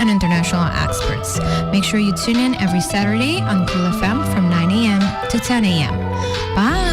and international experts. Make sure you tune in every Saturday on Cool FM from 9 a.m. to 10 a.m. Bye!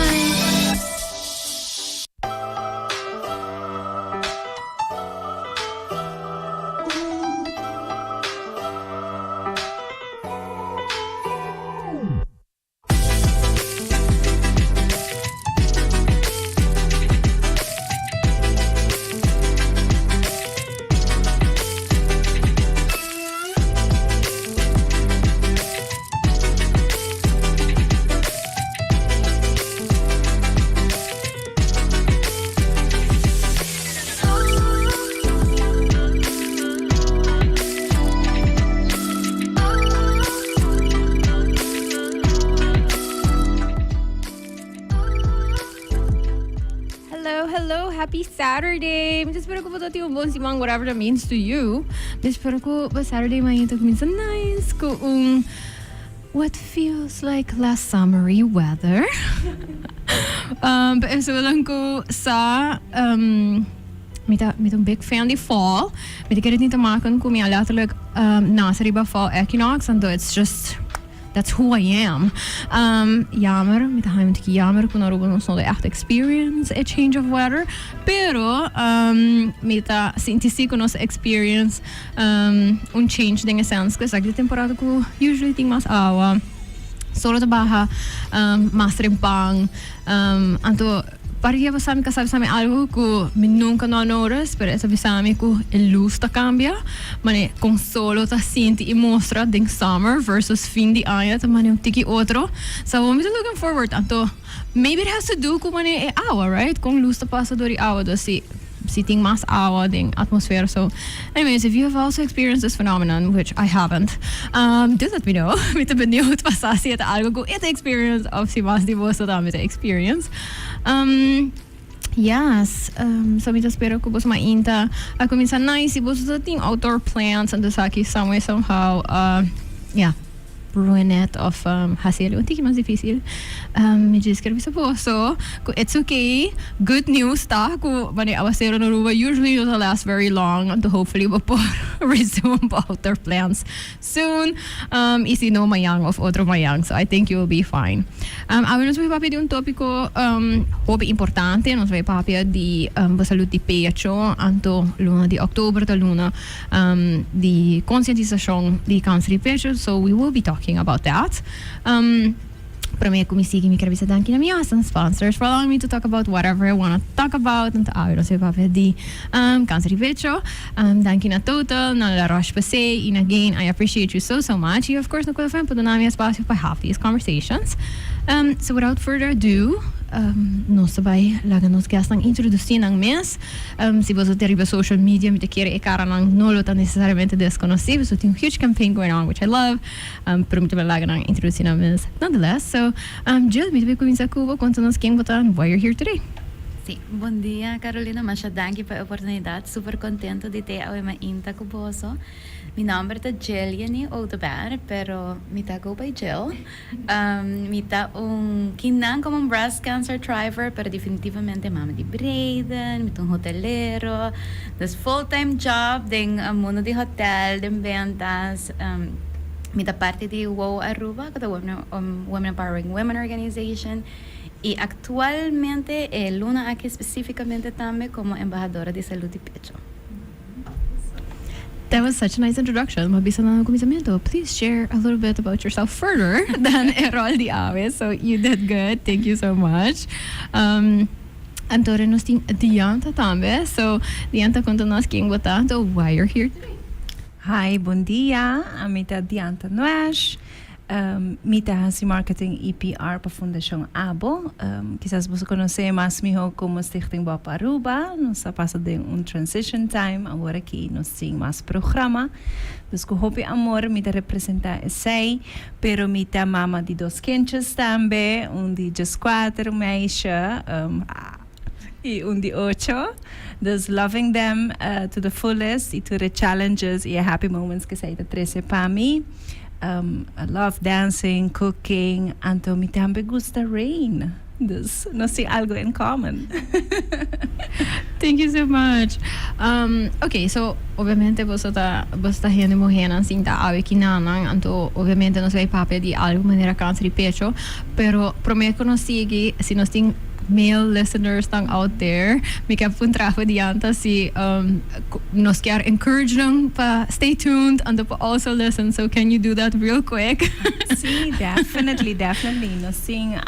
Hello, hello, happy Saturday. Mi ta spera ku bo ta tin un bon siman, whatever that means to you. Mi ta spera ku bo Saturday mainta kuminsa nice ku un what feels like last summery weather. Um, pa esonan ku sa, um, mi ta, mi ta un big fan di fall. Mi ta kere tin te maken ku mi a letterlijk um, nase riba fall equinox, anto it's just that's who I am. Um, jammer, mi ta haña un tiki jammer ku na Aruba nos no ta echt experience e change of weather, pero um, mi ta sinti si ku nos experience um, un change den e sense ku esaki ta temporada ku usually tin mas awa, solo ta baha um, mas trempan, um, anto Par di a mi casa bisa mi algo cu mi nunca no a notice, pero e ta bisa mi cu e luz ta cambia, mane con solo ta sinti y mustra den summer versus fin di aña ta mane un tiki otro. So mi ta looking forward anto maybe it has to do cu mane e awa, right? Con luz ta pasa door di awa, dus si si tin mas awa den atmosfera. So anyways, if you have also experienced this phenomenon, which I haven't, do let me know. Mi ta benieuwd pa sa si e ta algo cu e ta experience of si mas di boso tambe ta experience. Yes, so mi ta spera cu boso mainta a cuminsa nice. Si boso ta tin outdoor plans, anto esaki some way somehow, yeah. Ruin it of haci el un tiki mas dificil. Mi djis kier bisa boso cu it's okay. Good news ta cu wanneer awacero na Aruba usually no ta last very long, anto hopefully bo por resume bo outdoor plans soon. Y si no mañan of otro mañan. So I think you will be fine. Awe nos bay papia di un topico hopi importante. Nos bay papia di bo salud di pecho. Anto luna di october ta luna di concientisacion di cancer di pecho, so we will be talking about that. Prome cu mi sigui mi kier bisa danki na mi awesome sponsors for allowing me to talk about whatever I wanna talk about. Anto awe nos bay papia di cancer di pecho. Danki na Total, na La Roche Posay y na Gain. I appreciate you so so much. Y of course na Cool FM pa duna mi espacio pa have these conversations. So without further ado, nos ta bay laga nos guestnan introduci nan mes. Si boso ta riba social media mi ta kere e karanan no lo ta necesariamente desconoci pasobra tin un huge campaign going on which I love pero mi ta laga nan introduci nan mes nonetheless. So Jill mi ta bay cuminsa cu bo conta nos ken bo ta and why you're here today. Si, bon dia Carolina, masha danki pa e oportunidad, super contento di te awe mainta cu boso. Mi nomber ta Jilliany Oduber pero mi ta go by Jill. Mi ta un kinan como un breast cancer thriver, pero definitivamente mama di Brayden, mi ta un hotelero, dus full time job den mundo di hotel, den ventas. Mi ta parti di WOW Aruba, cu ta Women Empowering Women Organization, y actualmente e luna aki specificamente tambe como embahadora di salud di pecho. That was such a nice introduction. Ma bisa na kuminsamentu, please share a little bit about yourself further than e rol di awe. So you did good. Thank you so much. Um, anto nos tin Dianta tambe. So Dianta, konta nos ken bo ta, anto why you're here today. Hi, bon dia. Ami ta Dianta Nuesh. Mi ta hasi marketing y PR pa Fundacion Abo. Kisas boso conoce mas miho como Stichting Bob Aruba. Nos a pasa den un transition time, awor aki nos tin mas programa. Dus cu hopi amor mi ta representa esey, pero mi ta mama di dos kindjes tambe, un di diescuater, un meisje, y un di ocho. Dus loving them to the fullest y tur e challenges y e happy moments cu esey ta trece pa mi. I love dancing, cooking, anto mi tambe gusta rain. Dus nos tin algo in common. Thank you so much. Ok, so obviamente boso ta boso ta hende muhernan sinta awe kinanan, anto obviamente nos bay papia di algo manera cancer di pecho, pero prome cu nos sigui, si nos tin male listeners nan out there, mi kier puntra for dianta si nos kier encourage nan pa stay tuned anto pa also listen, so can you do that real quick? Sí, definitely, definitely. Nos tin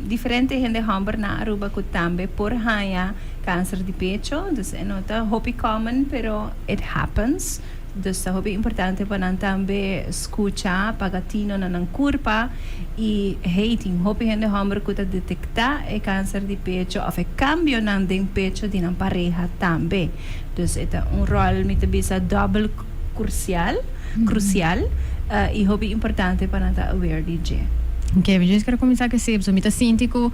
diferente hende homber na Aruba cu tambe por haña cancer di pecho, dus e no ta hopi common, pero it happens. Dus ta hopi importante pa nan tambe scucha, paga tino na nan curpa y hey, tin hopi hende homber cu ta detecta e cancer di pecho of e cambionan den pecho di nan pareha tambe. Dus e ta un rol, mi ta bisa, dobbel crucial, crucial, y hopi importante pa nan ta aware di dje. Ok, mi djis ker cuminsa cu esey, pasobra mi ta sinti cu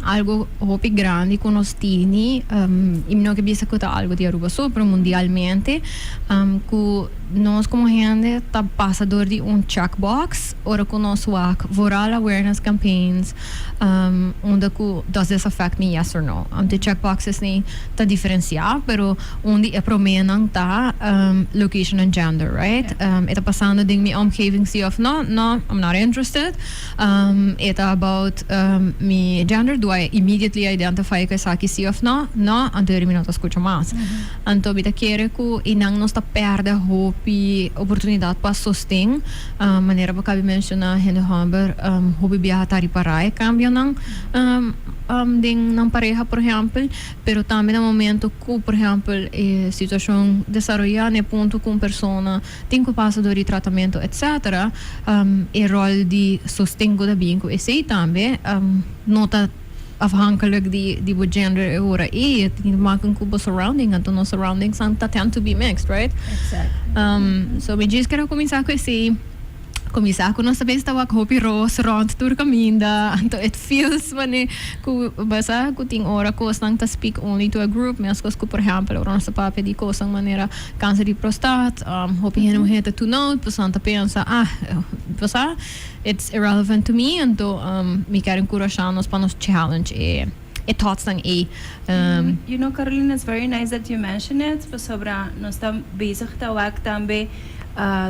algo hopi grandi cu nos tini, y mi no ke bisa cu ta algo di Aruba so, pero mundialmente, cu nos como hende ta pasa door di un checkbox ora cu nos wak vooral awareness campaigns, unda cu does this affect me, yes or no. Anto e checkboxes ni ta diferencia, pero un di e promenan ta location and gender, right? E ta pasando den mi omgeving si of no? No, I'm not interested. E ta about mi gender, do I immediately identify cu esaki si of no? No, anto mi no ta scucha mas. Anto mi ta kere cu einan nos ta perde hopi oportunidad pa sosten, manera bo cabi menciona hende homber hopi biaha ta ripara e cambionan den nan pareha por ehempel, pero tambe na momento cu por ehempel e situacion desaroya na e punto cu un persona tin cu pasa door di tratamento etc. E rol di sosten cu ta bin cu esey tambe no ta afhankelijk di bo gender e ora ey, e tin te maken cu bo surrounding, anto nos surroundings nan ta tend to be mixed, right? So mi djis kere cuminsa cu esey, cuminsa cu nos ta bes ta wak hopi ros rond tur caminda, anto it feels mane cu basa cu tin ora cosnan ta speak only to a group, mescos cu por ehempel ora nos ta papia di cosnan manera Kanser di prostat, hopi hende muhé ta tune out, pasobra nan ta pensa, ah, bo sa, it's irrelevant to me, anto mi kier enkurashá nos pa nos challenge e e thoughtsnan ei. You know, Carolina, it's very nice that you mention it, pasobra nos ta bezig ta wak tambe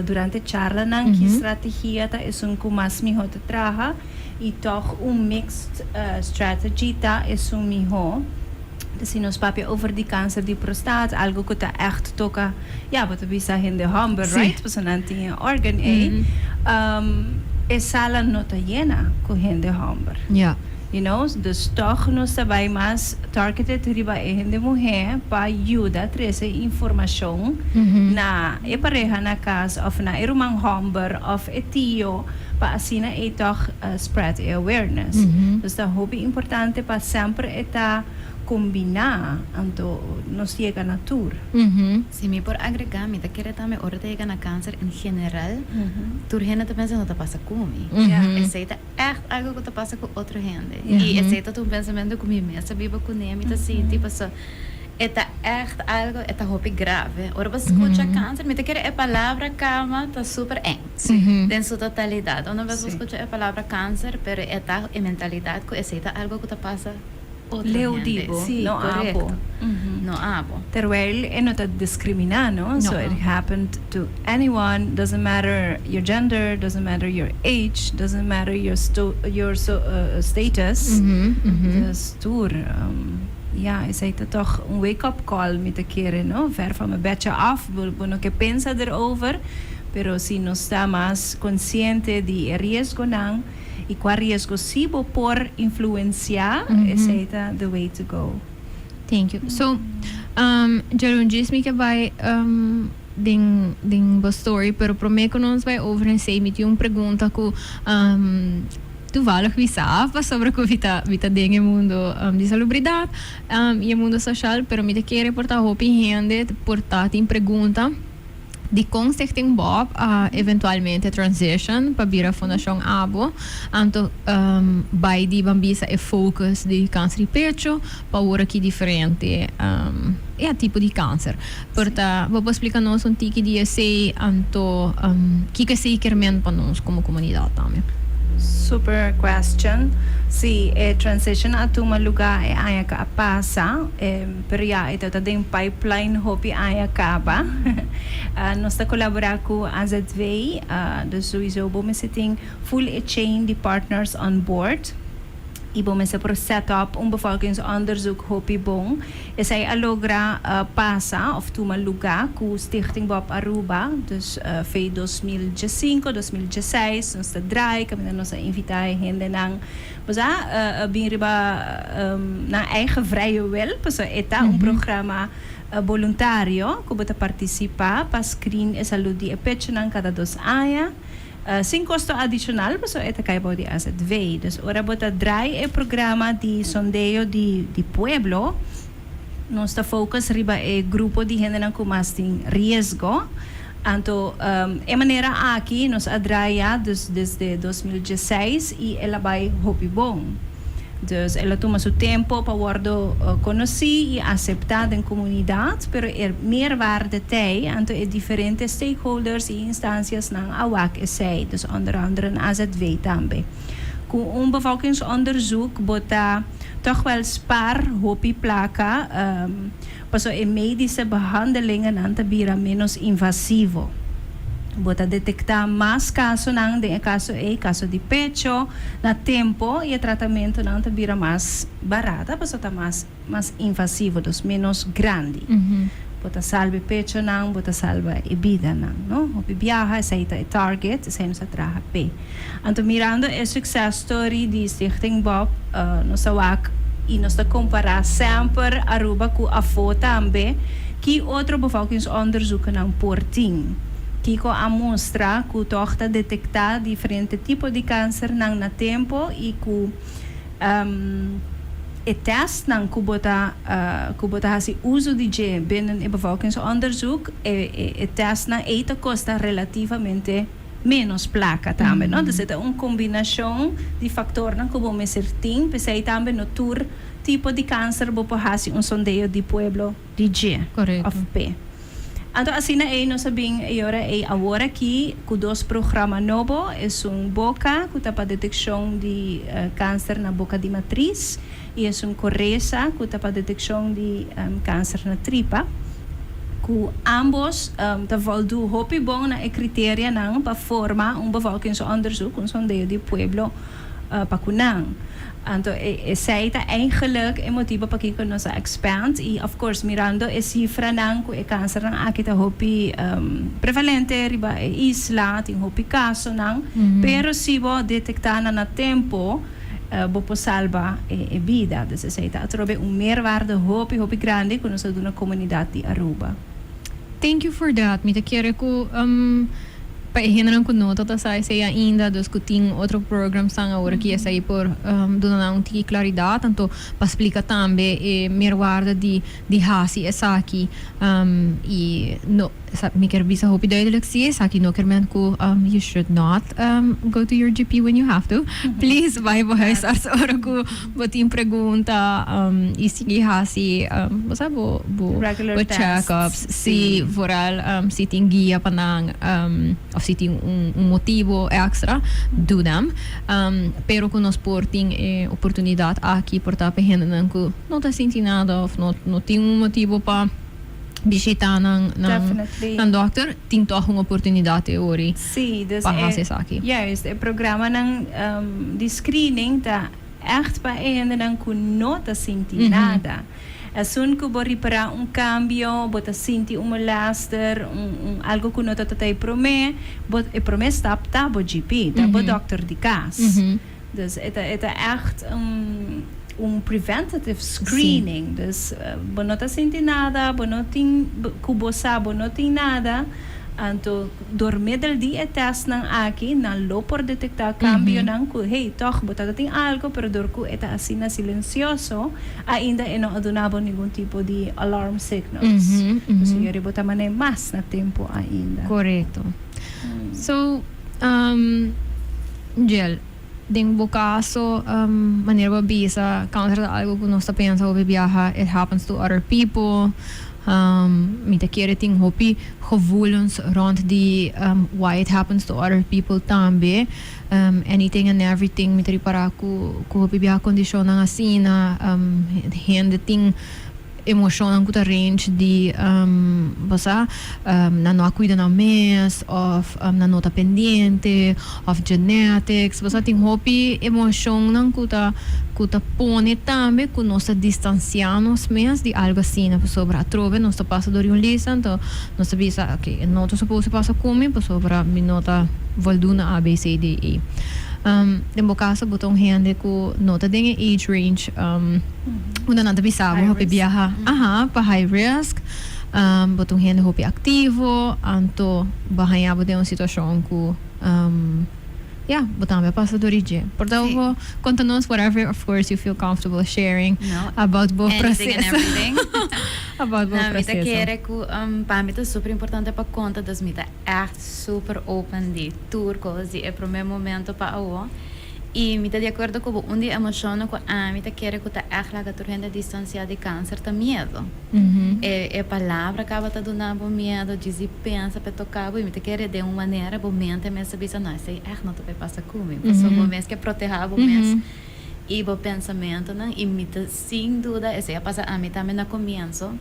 durante charlanan ki strategia ta esun ku mas mihó ta traha, i tòg un mixed strategy ta esun mihó. Si nos papia over di kanser di prostaat, algo ku ta ègt toka, ya, bo ta bisa hende hòmber, right? Pasobra nan tin e organ ei. E sala no ta yena ku hende hòmber. You know? Dus tòg nos ta bai mas targeted riba e hende muhé pa yuda trese informashon na e pareha na kas òf na e ruman hòmber òf e tio pa asina ei tòg spread e awareness. Dus ta hopi importante pa semper e ta kombiná, anto nos yega na tur. Si mi por agregá, mi ta kere tambe ora ta yega na kanser en general, tur hende ta pensa no ta pasa ku mi. Esei ta ègt algu ku ta pasa ku otro hende. I esei ta un pensamentu ku mi mes a biba kuné, mi ta sinti pasobra e ta ègt algu, e ta hopi grave. Ora bo skucha kanser, mi ta kere e palabra kama ta super eng den su totalidat. Una bes bo skucha e palabra kanser, pero e ta e mentalidat ku esei ta algu ku ta pasa otro Leu hende. di bo, Sí, no abo. korekto. No abo. Terwijl e no ta discriminá, no? No. So it happened to anyone, doesn't matter your gender, doesn't matter your age, doesn't matter your sto your so status. Dus tur, ja, esei ta toch un wake up call mi ta kere, no? Ver van mijn bedje af, bo bo no ke pensa erover, pero si nos ta mas consciente di e riesgonan, I kua riesgo si bo por influencia, esei ta the way to go. Thank you. So, Jeroen, djis mi ke bai den den bo story, pero prome ku nos bai over esei mi tin un pregunta ku toevallig mi sa pasobra ku mi ta mi ta den e mundo di salubridat i e mundo soshal, pero mi ta kere por ta hopi hende por ta tin pregunta. Dikon Stichting Bob a eventualmente transition pa bira Fundashon Abo, anto bai di ban bisa e focus di kanser di pecho pa awor aki diferente ya tipo di kanser. Por ta bo por splika nos un tiki di esei anto kiko esei kier men pa nos komo komunidat tambe? Super question. Si, e transition a tuma luga e aña cu a pasa, pero ya e ta den pipeline hopi aña caba. Nos ta colabora cu AZV, dus sowieso bo mester tin full e chain di partners on board y bo mester por set up un bevolkingsonderzoek hopi bon. Esey a logra pasa of tuma luga cu Stichting Bob Aruba, dus fe 2015, 2016 nos ta draai caminda nos a invita e hendenan bo sa bin riba nan eigen vrije wil pasobra e ta un programa boluntario cu bo ta participa pa screen e salud di e pechonan cada 2 aña sin costo adicional pasobra e ta cay bou di AZV. Dus ora bo ta draai e programa di sondeo di di pueblo nos ta focus riba e grupo di hendenan cu mas tin riesgo. Anto e manera aki nos a draai ya dus desde 2016 y el a bay hopi bon. Dus el a tuma su tempo pa wordo conoci y acepta den comunidad, pero e meerwaarde t'ey, anto e diferente stakeholders y instanciasnan a wak esey, dus onder andere een AZV tambe. Cu un bevolkingsonderzoek bo ta toch wel spaar hopi placa, paso e medische behandelingennan ta bira menos invasivo. Bo ta detecta mas casonan, den e caso ey, caso di pecho, na tempo y e tratamentonan ta bira mas barata pasobra ta mas mas invasivo, dus menos grandi. Bo ta salba e pechonan, bo ta salba e bidanan, no? Hopi biaha esey ta e target, esey nos a traha p'e. Anto mirando e success story di Stichting Bob, nos ta wak y nos ta compara semper Aruba cu afo tambe, ki otro bevolkingsonderzoekennan por tin? Kico a mustra cu toch ta detecta diferente tipo di cancernan na tempo y cu e testnan cu bo ta cu bo ta haci uzo di dje binnen e bevolkingsonderzoek, e e testnan ey ta costa relativamente menos placa tambe, no? Dus e ta un combinacion di factornan cu bo mester tin, p'esey tambe no tur tipo di cancer bo por haci un sondeo di pueblo di dje of p'e. Anto asina ey nos a bin e ora ey awor aki cu dos programa nobo, esun boca cu ta pa deteccion di cancer na boca di matriz y esun coreza cu ta pa deteccion di cancer na tripa, cu ambos ta voldu hopi bon na e criterianan pa forma un bevolkingsonderzoek, un sondeo di pueblo pa cu nan. Anto esey ta eigenlijk e motibo pakico nos a expand y of course mirando e cifranan cu e cancernan aki ta hopi prevalente riba e isla, tin hopi casonan, pero si bo detecta nan na tempo bo por salba e bida. Dus esey ta atrobe un meerwaarde hopi hopi grandi cu nos a duna comunidad di Aruba. Thank you for that. Mi ta kere cu pa e hendenan cu no ta ta sa esey ainda, dus cu tin otro programsnan awor aki esey por duna nan un tiki claridad, tanto pa splica tambe e meerwaarde di di haci esaki y no mi kier bisa hopi duidelijk si esaki no kier men cu you should not go to your GP when you have to. Please bay bo huisarts ora cu bo tin pregunta y sigui haci bo sa bo bo Regular bo tests. checkups. Si vooral si tin guia pa nan of si tin un un motibo extra do them. Pero cu nos por tin e oportunidad aki por ta pa hendenan cu no ta sinti nada of no no tin un motibo pa bishita nan nan Definitely. nan dokter tin toch un oportunidad e ori Sí, dus pa e, haci esaki. juist, e programanan di screening ta echt pa e hendenan cu no ta sinti nada. Esun cu bo ripara un cambio, bo ta sinti un molester, un un algo cu no ta ta e prome, bo e prome stap ta bo GP, ta bo dokter di cas. Dus e ta e ta echt un un preventative screening. Dus bo no ta sinti nada, bo no tin cu bo sa bo no tin nada, anto door middel di e testnan aki nan lo por detecta cambionan cu hey toch bo ta tin algo pero door cu e ta asina silencioso ainda e no a duna bo ningun tipo di alarm signals. Dus yori bo ta mane mas na tempo ainda. Correcto. So, Jill. Den bo caso, manera bo a bisa, cancer ta algo cu nos ta pensa hopi biaha, it happens to other people. Mi ta kere tin hopi gevoelens rond di why it happens to other people tambe. Anything and everything mi ta ripara cu cu hopi biaha condicionnan asina, hende tin emocionnan cu ta range di bo sa nan no a cuida nan mes of nan no ta pendiente of genetics bo sa tin hopi emocionnan cu ta cu ta pone tambe cu nos ta distancia nos mes di algo asina pasobra atrobe nos ta pasa door di un lista anto nos ta bisa ok e no ta supose pasa cu mi pasobra mi no ta voldoen na A B C D E. Den bo caso bo ta un hende cu no ta den e age range Unda nan ta bisa bo hopi biaha, aha, pa high risk, bo ta un hende hopi activo, anto bo a haña bo den un situacion cu, ya, bo tambe a pasa door di dje. Por ta bo conta nos whatever of course you feel comfortable sharing about bo proceso. About bo proceso. Mi ta kere cu pa mi ta super importante pa conta, dus mi ta echt super open di tur cos di e prome momento pa awo. I mi ta di akuerdo ku bo, un di e emoshonnan ku ami ta kere ku ta ègt laga tur hende distansiá di kanser ta miedu. E e palabra kaba ta duna bo miedu, djis di pensa pa e toka bo, i mi ta kere den un manera bo mente mes ta bisa, no, esei ègt no ta por pasa ku mi, pasobra bo mes ke protehá bo mes i bo pensamentunan, i mi ta sin duda esei a pasa ami tambe na komienso.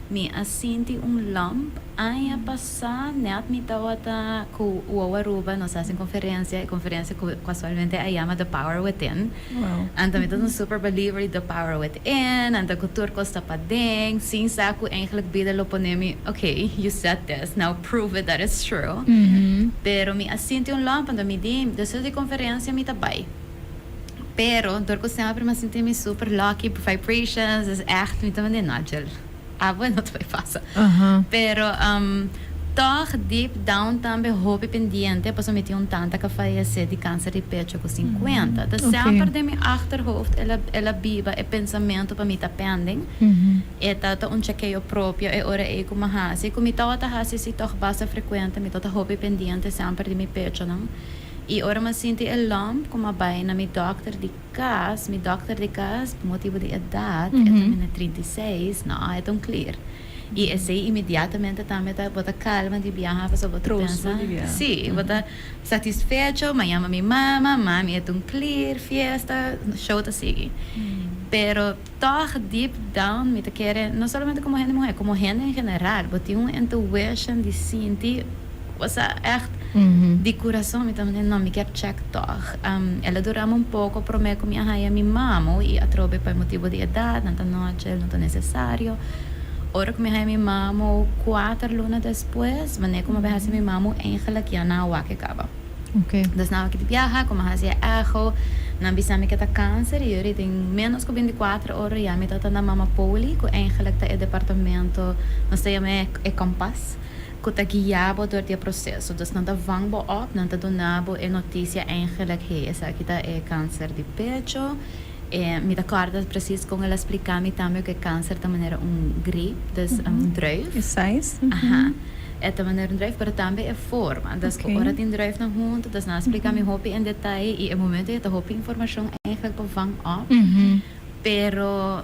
Mi a sinti un lump aña pasá nèt mi tabata ku Wow Aruba, nos a hasi un konferensia, e konferensia ku kasualmente a yama The Power Within. Anto mi ta un super believer di The Power Within, anto ku tur kos ta paden, sin sa ku eigenlijk bida lo pone mi, ok, you said this, now prove it that it's true. Pero mi a sinti un lump, anto mi di, despues di konferensia mi ta bai. Pero dor cu semper mi a sinti mi super lucky, vibrations es echt mi ta mende no Jill abo no ta bay pasa. Pero toch deep down tambe hopi pendiente pasobra mi tin un tanta cu a fayece di cancer di pecho cu 50. Ta semper den mi achterhoofd el a biba e pensamento pa mi ta pending. E ta ta un chekeo propio e ora ey cu mi a haci. Cu mi tawata haci si toch basta frecuente mi tawata hopi pendiente semper di mi pechonan. I ora mi a sinti e lòmp ku mi a bai na mi dòkter di kas, mi dòkter di kas pa motibu di edat, e ta mene 36, no, e ta un klier. I esei inmediatamente tambe ta bo ta kalma di biaha pasobra bo ta pensa, si, bo ta satisfecho, mi a yama mi mama, mami e ta un klier, fiesta, show ta sigui. Pero tòg deep down mi ta kere, no solamente komo hende muhé, komo hende en general, bo tin un intuition di sinti. Osea, ègt di kurason mi ta mende, no, mi kier chèk tòg. El a dura mi un poko promé ku mi a haña mi mamo i atrobe pa e motibu di edat, nan ta noche, no ta nesesario. Ora ku mi haña mi mamo kuater luna despues, manera ku mi a bai hasi mi mamo eigenlik ya nan a wak e kaba. Dus nan a wak di biaha, ku mi a hasi e echo, nan bisa mi ke ta kanser i yori den ménos ku binti kuater ora ya mi tabata na Mama Poli, ku eigenlik ta e departamento, nos ta yama e kompas. Ku ta guia bo dor di e proseso. Dus nan ta vang bo op, nan ta duna bo e notisia eigenlijk, hey, esaki ta e kanser di pecho. E mi ta kòrda presis kon el a splika mi tambe ku e kanser ta manera un grip, dus un druif. E size. Aha. E ta manera un druif, pero tambe e forma. Dus ku ora tin druifnan huntu, dus nan a splika mi hopi en detaye i e momento ei ta hopi informashon eigenlijk pa vang op. Pero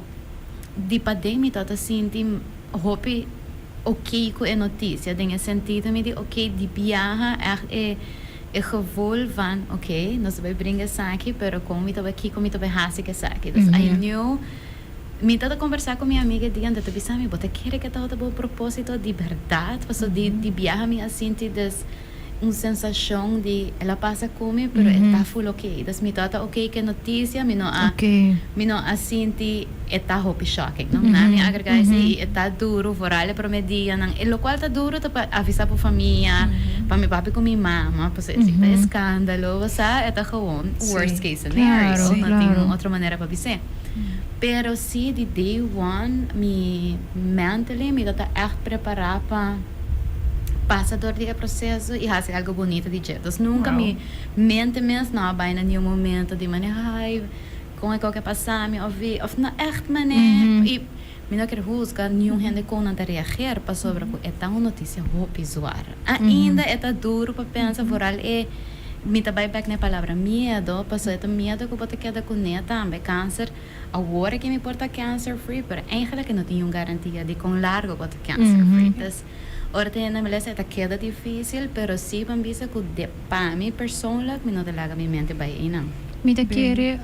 di paden mi tabata sinti hopi ok cu e noticia, den e sentido mi di ok di biaha echt e e gevoel van ok nos ta bay bringa esaki pero con mi ta bay kico mi ta bay haci cu esaki dus I knew mi tabata conversa cu mi amiga e dia anto ta bisa mi bo ta kere cu e tabata bo proposito di berdad paso di di biaha mi a sinti des un sensacion di el a pasa cu mi pero e ta full ok dus mi tabata ok cu e noticia mi no a mi no a sinti e ta hopi shocking no na mi agrega esey y e ta duro vooral e prome dianan e locual ta duro ta pa avisa bo famia pa mi papia cu mi mama pasobra esey ta escandalo bo sa e ta gewoon worst case scenario no tin otro manera pa bis'e pero si di day one mi mentally mi ta echt prepara pa pasa dor di e proceso y haci algo bonito di dje. Dus nunca mi mente mes no a bay na niun momento di manera ay con e koke a pasa mi of wie of no echt mane y mi no kier huzga niun hende con nan ta reageer pasobra cu e ta un noticia hopi zwaar. Ainda e ta duro pa pensa vooral e. Mi ta bai bek na e palabra miedo, pasobra e ta miedo ku bo ta keda kuné tambe. Kanser, awor aki mi por ta cancer free, pero eigenlijk e no tin un garantia di kon largo bo ta cancer free. Dus, ora ta hende malesa e ta keda dificil, pero si ban bisa ku de pa mi persoonlijk mi no ta laga mi mente bai einan. Mi ta kere,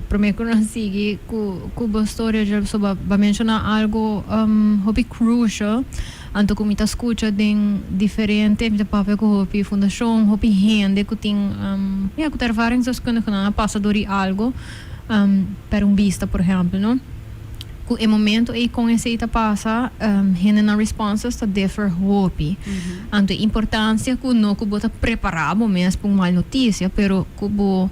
prome ku nos sigui ku bo storia, Jill, pasobra bo a menshoná algo hopi crucial. Anto ku mi ta skucha den diferente, mi ta papia ku hopi fundashon, hopi hende ku tin, ya, ku ta ervaringsdeskundigenan a pasa dor di algo, per un bista por ehèmpel, no. Ku e momento ei kon esei ta pasa, hendenan responses ta differ hopi. Anto e importansia ku no ku bo ta prepará bo mes pa un mal notisia, pero ku bo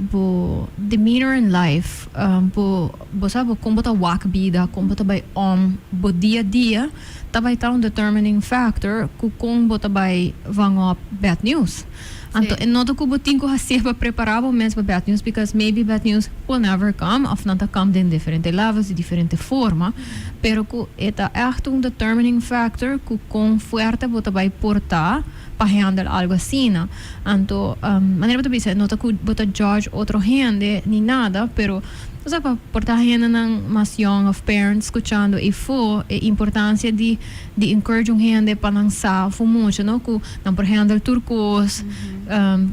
bo demeanor in life, bo bo sa bo kon bo ta wak bida, kon bo ta bai om bo dia dia ta bai ta un determining factor ku kon bo ta bai vang op bad news. Anto e no ta ku bo tin ku hasié pa prepara bo mes pa bad news because maybe bad news will never come of nan ta come den diferente levels di diferente forma, pero ku e ta ègt un determining factor ku kon fuerte bo ta bai por ta pa handle algo asina. Anto, manera bo ta bisa, no ta ku bo ta judge otro hende ni nada, pero bo sa pa por ta hendenan mas yong of parents skuchando eifó e importansia di di encourage un hende pa nan sa for mucha, no, ku nan por handle tur kos,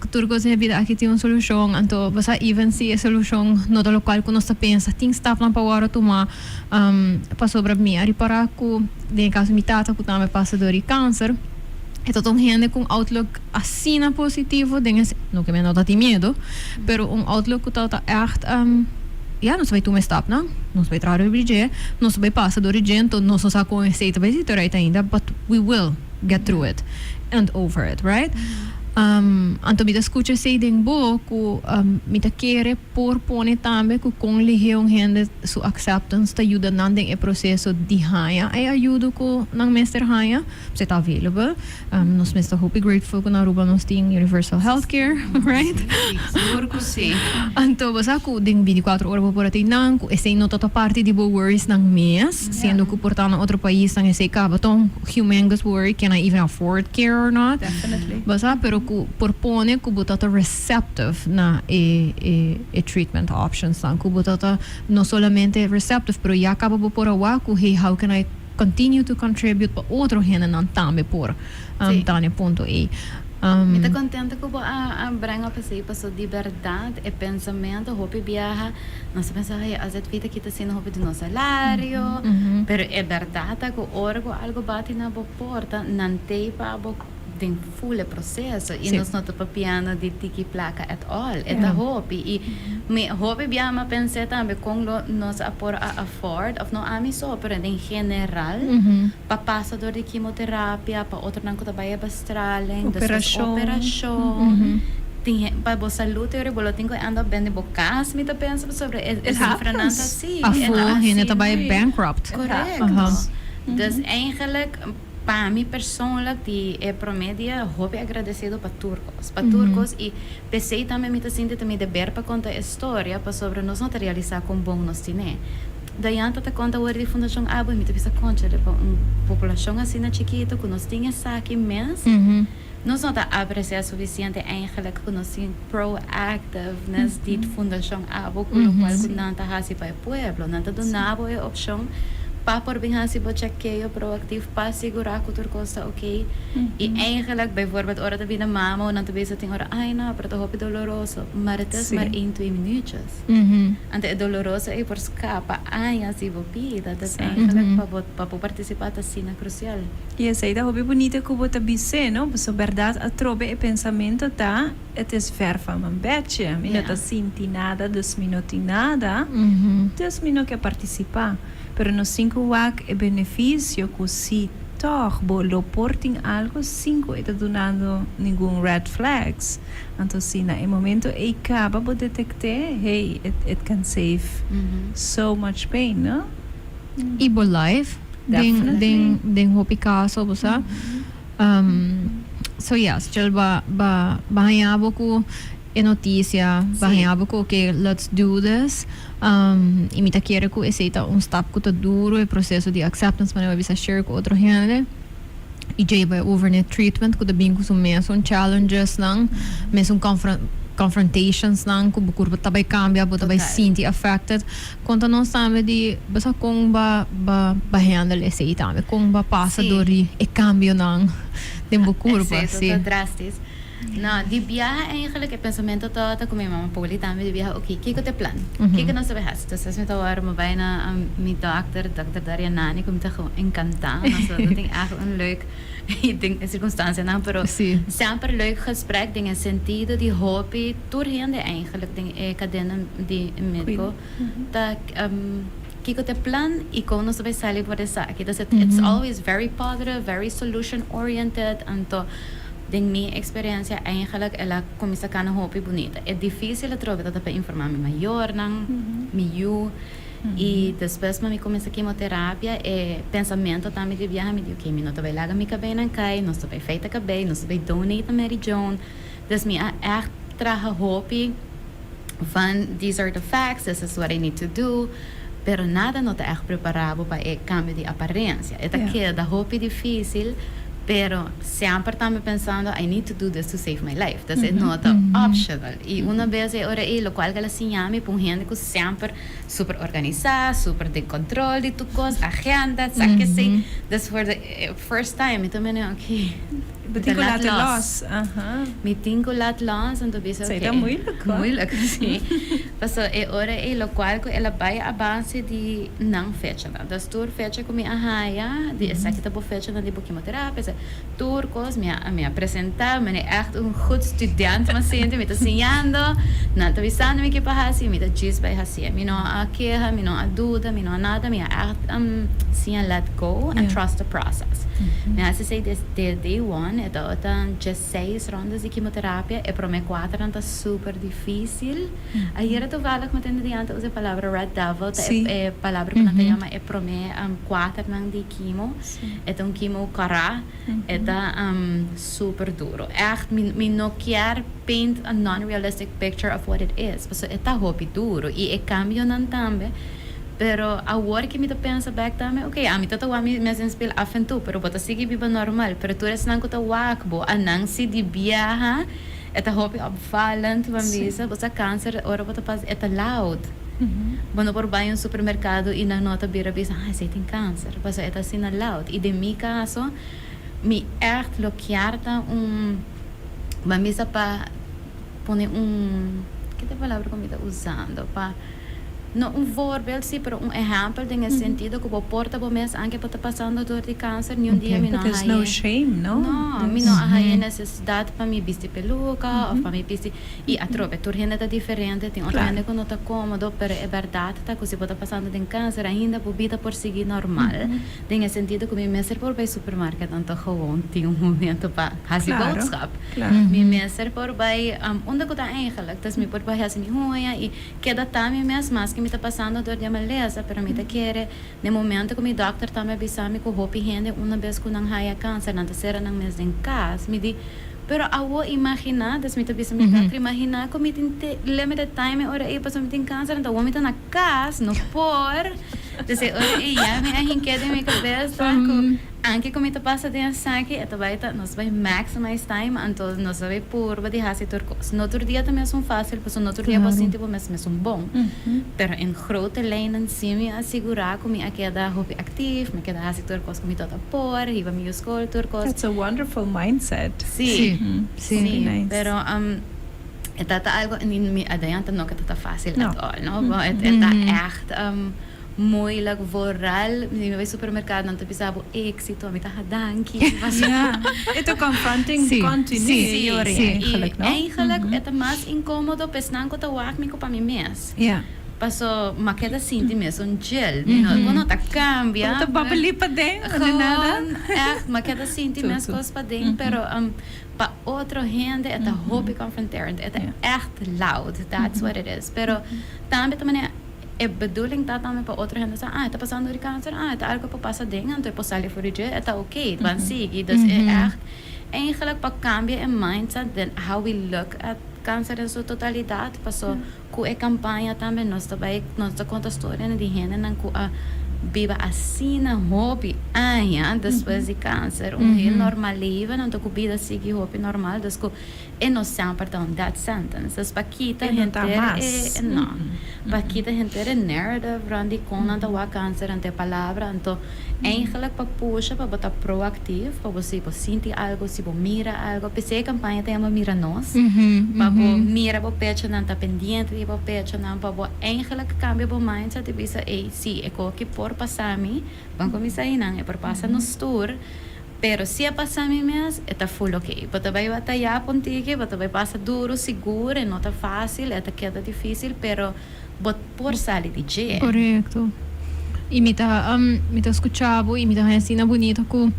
ku tur kos den e bida aki tin un solushon. Anto, bo sa even si e solushon no ta lokual ku nos ta pensa, tin stapnan pa wòrdu tumá, pasobra mi a ripará ku den e kaso mi tata ku tambe pasa dor di kanser, E ta un hende ku un outlook asina positivo den e no ke mi no ta tin miedu, pero un outlook ku ta ègt ya nos ta bai tuma e stapnan, nos bai traha riba dje, nos ta bai pasa dor di dje, enton nos no sa kon esei ta bai sita right ainda but we will get through it and over it, right? Anto mi ta skucha esei den bo ku mi ta kere por pone tambe ku kon lihé un hende su acceptance ta yuda nan den e proseso di haña e ayudo ku nan mester haña. Si ta available. Nos mes ta hopi grateful ku na Aruba nos tin universal health care, right? Sigur ku si. Anto bo sa ku den 24 ora bo por a tin nan, ku esei no ta ta parti di bo worries nan mes, siendo ku por ta na otro paisnan esei kaba ta un humongous worry, can I even afford care or not? Definitely. Bo sa, pero ku por pone ku bo ta ta receptive na e e e treatment options nan, ku bo ta ta no solamente receptive pero ya kaba bo por a wak ku hey, how can I continue to contribute pa otro hendenan tambe por ta na e punto ei. Mi ta contento cu bo a bring up esey paso di berdad e pensamento hopi biaha nos ta pensa hey AZV ta kita asina hopi di nos salario pero e berdad ta cu ora cu algo bati na bo porta nan tey pa bo den full e proceso y nos no ta papiando di tiki placa at all e ta hopi y mi hopi bia mi a pensa tambe con lo nos a por a afford of no ami so pero den general pa pasa door di quimoterapia pa otronan cu ta bay e bestraling despues operacion tin pa bo salud te ora bo lo tin cu end up bende bo cas mi ta pensa pasobra e cifranan ta asi Afo hende ta bay bankrupt. Correcto dus eigenlijk. Pa mi persoonlijk di e prome dia hopi agradecido pa tur cos, pa tur cos y pesey tambe mi ta sinti ta mi deber pa conta e storia pasobra nos no ta realisa con bon nos tine. Dayanta ta conta awor di Fundacion Abo y mi ta bisa concha pa un poblacion asina chikito cu nos tin esaki mes nos no ta aprecia suficiente eigenlijk cu nos tin proactiveness di Fundacion Abo cu locual cu nan ta haci pa e pueblo. Nan ta duna bo e opcion pa por bin haci bo chequeo proactief pa sigura cu tur cos ta ok. Y eigenlijk bijvoorbeeld ora ta bini mama o nan ta bisa tin ora ay no pero ta hopi doloroso maar het is maar een twee minuutjes. Anto e doloroso ey por scapa añas di bo bida. Dus eigenlijk pa bo pa bo participa ta asina crucial. Y esey ta hopi bunita cu bo ta bis'é, no? Pasobra berdad atrobe e pensamento ta, het is ver van mijn bedje. Mi no ta sinti nada, dus mi no tin nada, dus mi no ke participa. Pero nos tin cu wak e beneficio cu si tog bo lo por tin algo sin cu e ta dunando ningun red flags. Anto si na e momento ey caba bo detect'é, hey, it it can save so much pain, no? Y bo life den den den hopi caso bo sa. So yes, Jill ba ba ba haña bo cu e noticia, ba haña bo cu ok let's do this. Y mi ta kere cu esey ta un stap cu ta duro, e proceso di acceptance manera bo a bisa share cu otro hende. Y djey bay over na e treatment cu ta bin cu su mesun challenges nan, mesun confrontations nan cu bo curpa ta bay cambia, bo ta bay sinti affected. Conta nos tambe di bo sa con ba ba ba handle esey tambe, con ba pasa door di e cambionan den bo curpa. Esey ta drastisch. No, di biaha eigenlijk e pensamento tabata cu mi mama Poli tambe di biaha, ok, kico ta e plan? Kico nos ta bay haci? Entonces mi ta worde mi bay na mi dokter, dokter Darianani, cu mi ta gewoon encanta. Nos ta tin echt un leuk, den e circunstancianan, pero semper leuk gesprek den e sentido di hopi tur hende eigenlijk den e cadena di medico ta kico ta e plan y con nos ta bay sali for esaki. Entonces it's always very positive, very solution oriented, anto Den mi experiencia eigenlijk el a cuminsa cana hopi bunita. E dificil atrobe ta ta pa informa mi mayornan, mi yu y despues pa mi cuminsa quimoterapia e pensamento tambe di biaha mi di ok mi no ta bay laga mi cabeynan cay, nos ta bay feita cabey, nos ta bay donate na Mary Joan. Dus mi a echt traha hopi van these are the facts, this is what I need to do, pero nada no ta echt prepara bo pa e cambio di apariencia. E ta keda hopi dificil, pero semper tambe pensando I need to do this to save my life. Dus e no ta optional. Y una bes e ora ey, locual cu el a siña mi pa un hende cu semper super organisa, super den control di tur cos, agenda, sa kesey. Dus for the first time mi ta mene ok. Bo tin ku laat los. Mi tin ku laat los, anto bisa oké. Ta moeilijk hoor. Moeilijk, si. Paso e ora ei lokual ku el a bai a base di nan fechanan. Dus tur fecha ku mi a haya, di esaki ta bo fechanan di bo kimoterapia, esaki, tur kos mi a mi a presentá, mi a ègt un goed student mi a sinti, mi ta siñando, nan ta bisando mi ke pa hasi, mi ta djis bai hasié. Mi no a keha, mi no a duda, mi no a nada, mi a ègt siña let go and trust the process. Mi a hasi esei desde day one, e tabata diesseis rondas di kimoterapia, e prome kuaternan ta super dificil. Ayera toevallig mi tende di antes usa e palabra red devil, ta e palabra ku nan ta yama e prome kuaternan di kimo. E ta un kimo kòrá, e ta super duro. Ègt mi no kier paint a non-realistic picture of what it is, pasobra e ta hopi duro i e kambionan tambe. Pero awor ki mi ta pensa bek tambe, ok, ami ta ta wak mi mes den spil af en toe, pero bo ta sigui biba normal. Pero tur esnan ku ta wak bo, anan si di biaha, e ta hopi opvallend, ban bisa, bo sa kanser ora bo ta pasa, e ta loud. Bo no por bai un supermerkado i nan no ta bira bisa, ah, esei tin kanser, pasobra e ta asina loud. I den mi kaso, mi ègt lo kier ta un, ban bisa pa pone un, ke ta e palabra ku mi ta usando? Pa. No un voorbeeld sí, pero un ehèmpel den e sentido ku bo por ta bo mes anke bo ta pasando dor di kanser, niun dia mi no a There's no haña. shame, no? No, mi no a haña e nesesidat pa mi bisti peluka òf pa mi bisti, i atrobe tur hende ta diferente, tin otro hende ku no ta kómodo, pero e bèrdat ta ku si bo ta pasando den kanser ainda bo bida por sigui normal, den e sentido ku mi mester por bai supermarket anto gewoon tin un momento pa hasi boodschap. Mi mester por bai unda ku ta eigenlijk, dus mi por bai hasi mi huña i. Keda ta mi mes, maske mi ta pasando dor di e malesa, pero mi ta kere den momento ku mi dòkter tambe a bisa mi ku hopi hende una bes ku nan haya kanser nan ta sera nan mes den kas. Mi di, pero awo imaginá, des mi ta bisa mi dòkter, imaginá ku mi tin limited time e ora ei pasobra mi tin kanser, anto awo mi ta na kas, no por. Des e ora ei ya mi a hink'é den mi kabes ta ku. Anke ku mi ta pasa den esaki, e ta bai ta nos bai maximize time, anto nos ta bai purba di hasi tur kos. No tur dia ta mesun fácil, pasobra no tur dia bo sinti bo mes mesun bon. Pero in grote lijnen sí mi a sigurá ku mi a keda hopi aktif, mi a keda hasi tur kos ku mi tabata por, hiba mi yu skol, tur kos. That's a wonderful mindset. Sí, sí, pero e ta ta algo, mi adelanta no ke ta ta fácil at all, no. E ta ègt. Moeilijk, vooral mi bai supermercado nan ta bisa bo exito, mi ta ha danki. Ja, e ta confronting continu yori eigenlijk, no? Eigenlijk e ta mas incomodo pa esnan cu ta wak mi cu pa mi mes. Paso mi a keda sinti mes un gel, mi no, bo no ta cambia. Bo ta bubbly paden, no di nada. Gewoon echt, mi a keda sinti mes cos paden, pero pa otro hende e ta hopi confronterend, e ta echt loud, that's what it is. Pero tambe ta manera. E bedoeling ta tambe pa otro hende sa, ah, e ta pasando di kanser, ah, e ta algo ku por pasa den, anto e por sali for di dje, e ta oké, ban sigui. Dus e ègt eigenlijk pa kambia e mindset den how we look at kanser den su totalidat, paso ku e kampaña tambe nos ta bai, nos ta konta storianan di hendenan ku a. biba asina hopi aña despues di cancer, un heel normal leven, anto cu bida sigui hopi normal, dus cu e no semper ta un death sentence. Dus pa kita E no ta henter mas. e, no, pa kita henter e narrative rond di con nan ta wak cancer, anto e palabra, anto eigenlijk pa pusha pa bo ta proactief, pa bo si bo sinti algo, si bo mira algo, p'esei e campaña ta yama Mira Nos, pa bo mira bo pechonan, ta pendiente di bo pechonan, pa bo eigenlijk cambia bo mindset y bisa, ey, si, e koki por pasa mi, ban cuminsa einan, e por pasa nos tur, pero si a pasa mi mes, e ta full ok. Bo ta bay bataya pa un tiki, bo ta bay pasa duro, sigur, e no ta facil, e ta keda dificil, pero bo por sali di dje. Correcto. Y mi ta scucha bo y mi ta haña asina bunito cu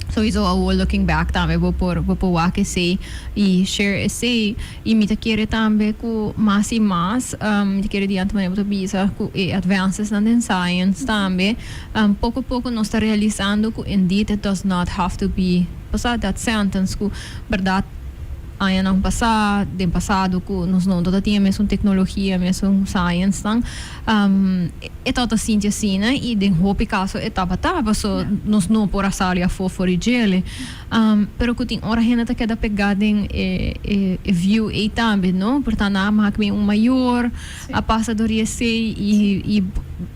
sowieso awor, looking back tambe, bo por wak esey y share esey y mi ta kere tambe cu mas y mas mi ta kere diante manera bo ta bisa cu e advances nan den science tambe, poco poco nos ta realisando cu indeed it does not have to be pasa that sentence cu berdad añanan pasa, den pasado, cu nos no ta tin mesun tecnologia, mesun science nan, e tabata sinti asina y den hopi caso e tabata paso nos no por a sali afo for di djele, pero cu tin ora hende ta keda pega den e view ey tambe, no? Por ta nan a maak mi un mayor a pasa door di esey y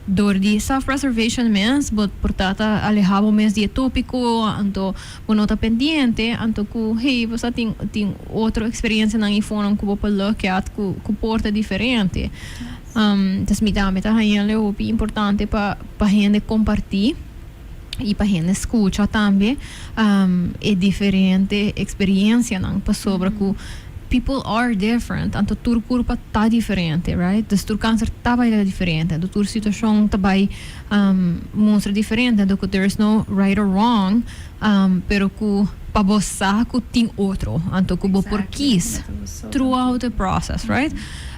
door di self preservation mes bo por ta ta aleha bo mes di e topico, anto bo no ta pendiente, anto cu hey, bo sa tin otro experiencianan y fonan cu bo por look at cu por ta diferente. Dus mi tambe ta haña hopi importante pa hende comparti y pa hende scucha tambe e diferente experiencianan, pasobra cu people are different, anto tur curpa ta diferente, right? Dus tur cancer ta bay diferente, anto tur situacion ta bay mustra diferente, anto cu there is no right or wrong, pero cu pa bo sa cu tin otro, anto cu bo por kies throughout the process, right?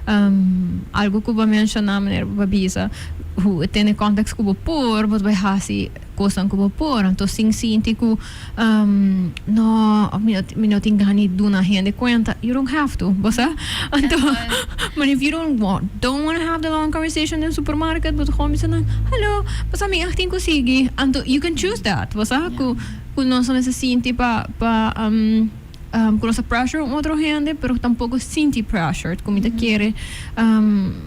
Algo cu bo menciona, manera bo bisa, hoe tene context cu bo por, bo bay hasi cosnan cu bo por, anto sin sinti cu no, mi no tin gana duna hende cuenta. You don't have to, bo sa? Anto, but if you don't want to have the long conversation in the supermarket, bo gewoon bisa nan, "Hallo, basta mi echt tin cu sigui." Anto, you can choose that, bo sa? Cu no solamente sinti pa cu nos pressure un otro hende, pero tampoco sinti pressure. Cu mi ta kere,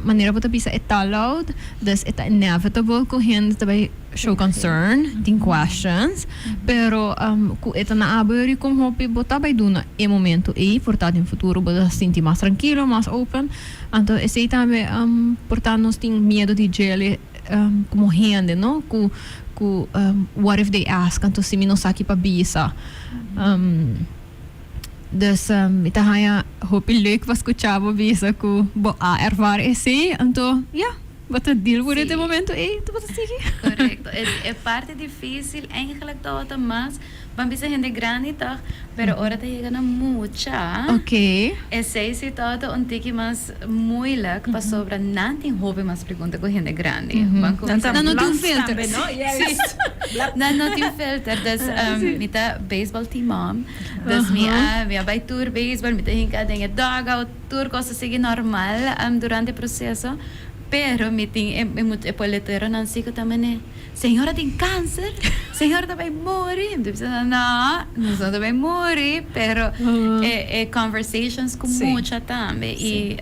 manera bo ta bisa, e ta loud, dus e ta inevitable cu hende tambe show concern, tin questions, pero cu e ta na abo con hopi bo ta bay duna e momento ey, por ta den futuro bo ta sinti mas trankilo, mas open. Anto esey tambe, por ta nos tin miedo di djele como hende, no? Cu what if they ask, anto si mi no sa ki pa bisa. Dus mi ta haña hopi leuk pa scucha bo bisa cu bo a ervaar esey, anto ja, bo ta deal with it e momento ey, anto bo ta sigui. Correcto. E parte dificil eigenlijk tabata mas, ban bisa hende grandi toch, pero ora ta yega na mucha. Esey si tabata un tiki mas moeilijk, pasobra nan tin hopi mas pregunta cu hende grandi. Ban cuminsa- Nan no tin filter. Tambe, no? Yes. Nan no tin filter. Dus mi ta baseball team mom. Dus mi a bay tur baseball, mi ta hinca den e dugout, tur cos a sigui normal durante e proceso. Pero mi tin e peleteronan si cu ta mene, "Señora tin cancer, señora ta bay muri." Mi ta bisa, "No, nos no ta bay muri," pero e conversations cu mucha tambe. Y